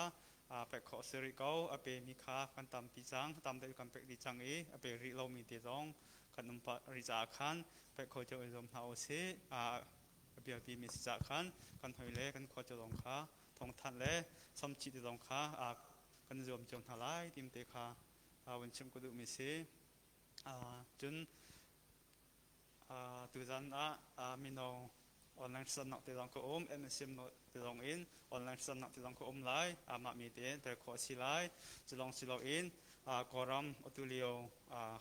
pek khawh a si rih ko. A pemi kha kan tampi cang, tam deuh kan pek dih cang i a pe rih lomi te zong kan um pah rih caah khan pek kho cio i zuam hna usih. A biapi mi si caah khan kan hoi le kan khua cio zong kha thawngthanh le samchih ti zong kha kan zuam cio hna lai tim te kha vun chim ka duhmi si. Cun Tuzan ah mino online thlacamnak te zong ka um, MSM te zong in online thlacamnak te zong ka um lai. Mah mi te tel khawh a si lai. Cu lawng si loin Kawlram atu lio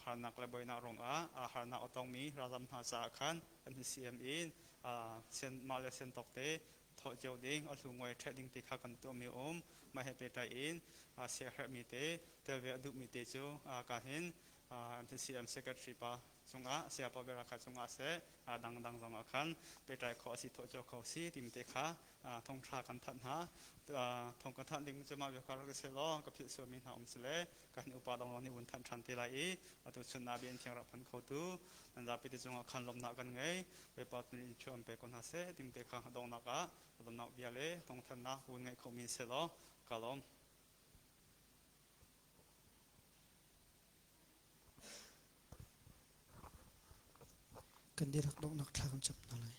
harnak le buainak ruangah harnak a tongmi ralzam hna caah khan kan CM in mah le sian tawk te thawh cio ding, a hlu ngoi ṭheh ding ti kha kan tuahmi um. Mah he pehtlai in siaherhmi te tel ve a duhmi te cu ka hin MCM secretary pa cungah sayapa Beraka cungah seh dangdang zongah khan pehtlai khawh a si thawh cio kho si timi te kha thongthla kan thanh hna. Thong kan thanh ding cu mah bia kha rak si law ka philh sualmi hna um si le kan upa dong nih vun thanh ṭhan te lai i atu chun ah bian thiang rak phan kho tu nan zapi te cungah khan lawmhnak kan ngei. Bawipa tu nih in an pe ko hna seh timi te kha donghnak ah lawmhnak bia le thawngthanhnak vun ngeih khomi si law ka lawm. Kan dihlak donghnak thla kan cam hna lai.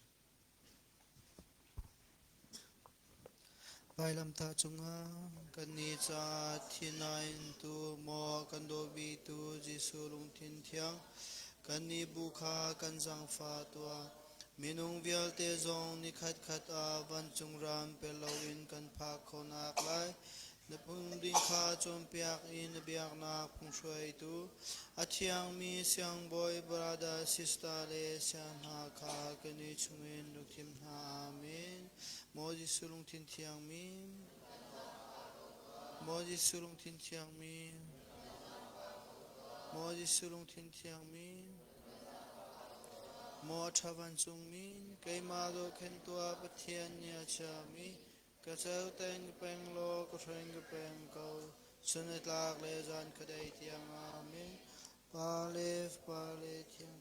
Vailamtah cungah kannih ca thinain tu maw kan dawbitu Jesuh lungthin thiang kannih bu kha kan zaangfah tuah. Minung vialte zong nikhat khat ah vancung ram pe loin kan phak khonak lai Na phungding kha cawnpiak i na biaknak phunghruaitu a thiangmi siangbawi brother, sister le sia hna kha kan i chungin rak thim hna. Amen. Maw Jesuh lungthin thiangmi, Maw Jesuh lungthin thiangmi, Maw Jesuh lungthin thiangmi, Maw a ṭha vancungmi, keimah zohkhenh tuah Pathian nih a chiahmi, Ka ceu-teng peng law ka hreng ka peng ko, chun nitlak le zan khuadei tiang. Amen. Pa le Fapa le Thiang.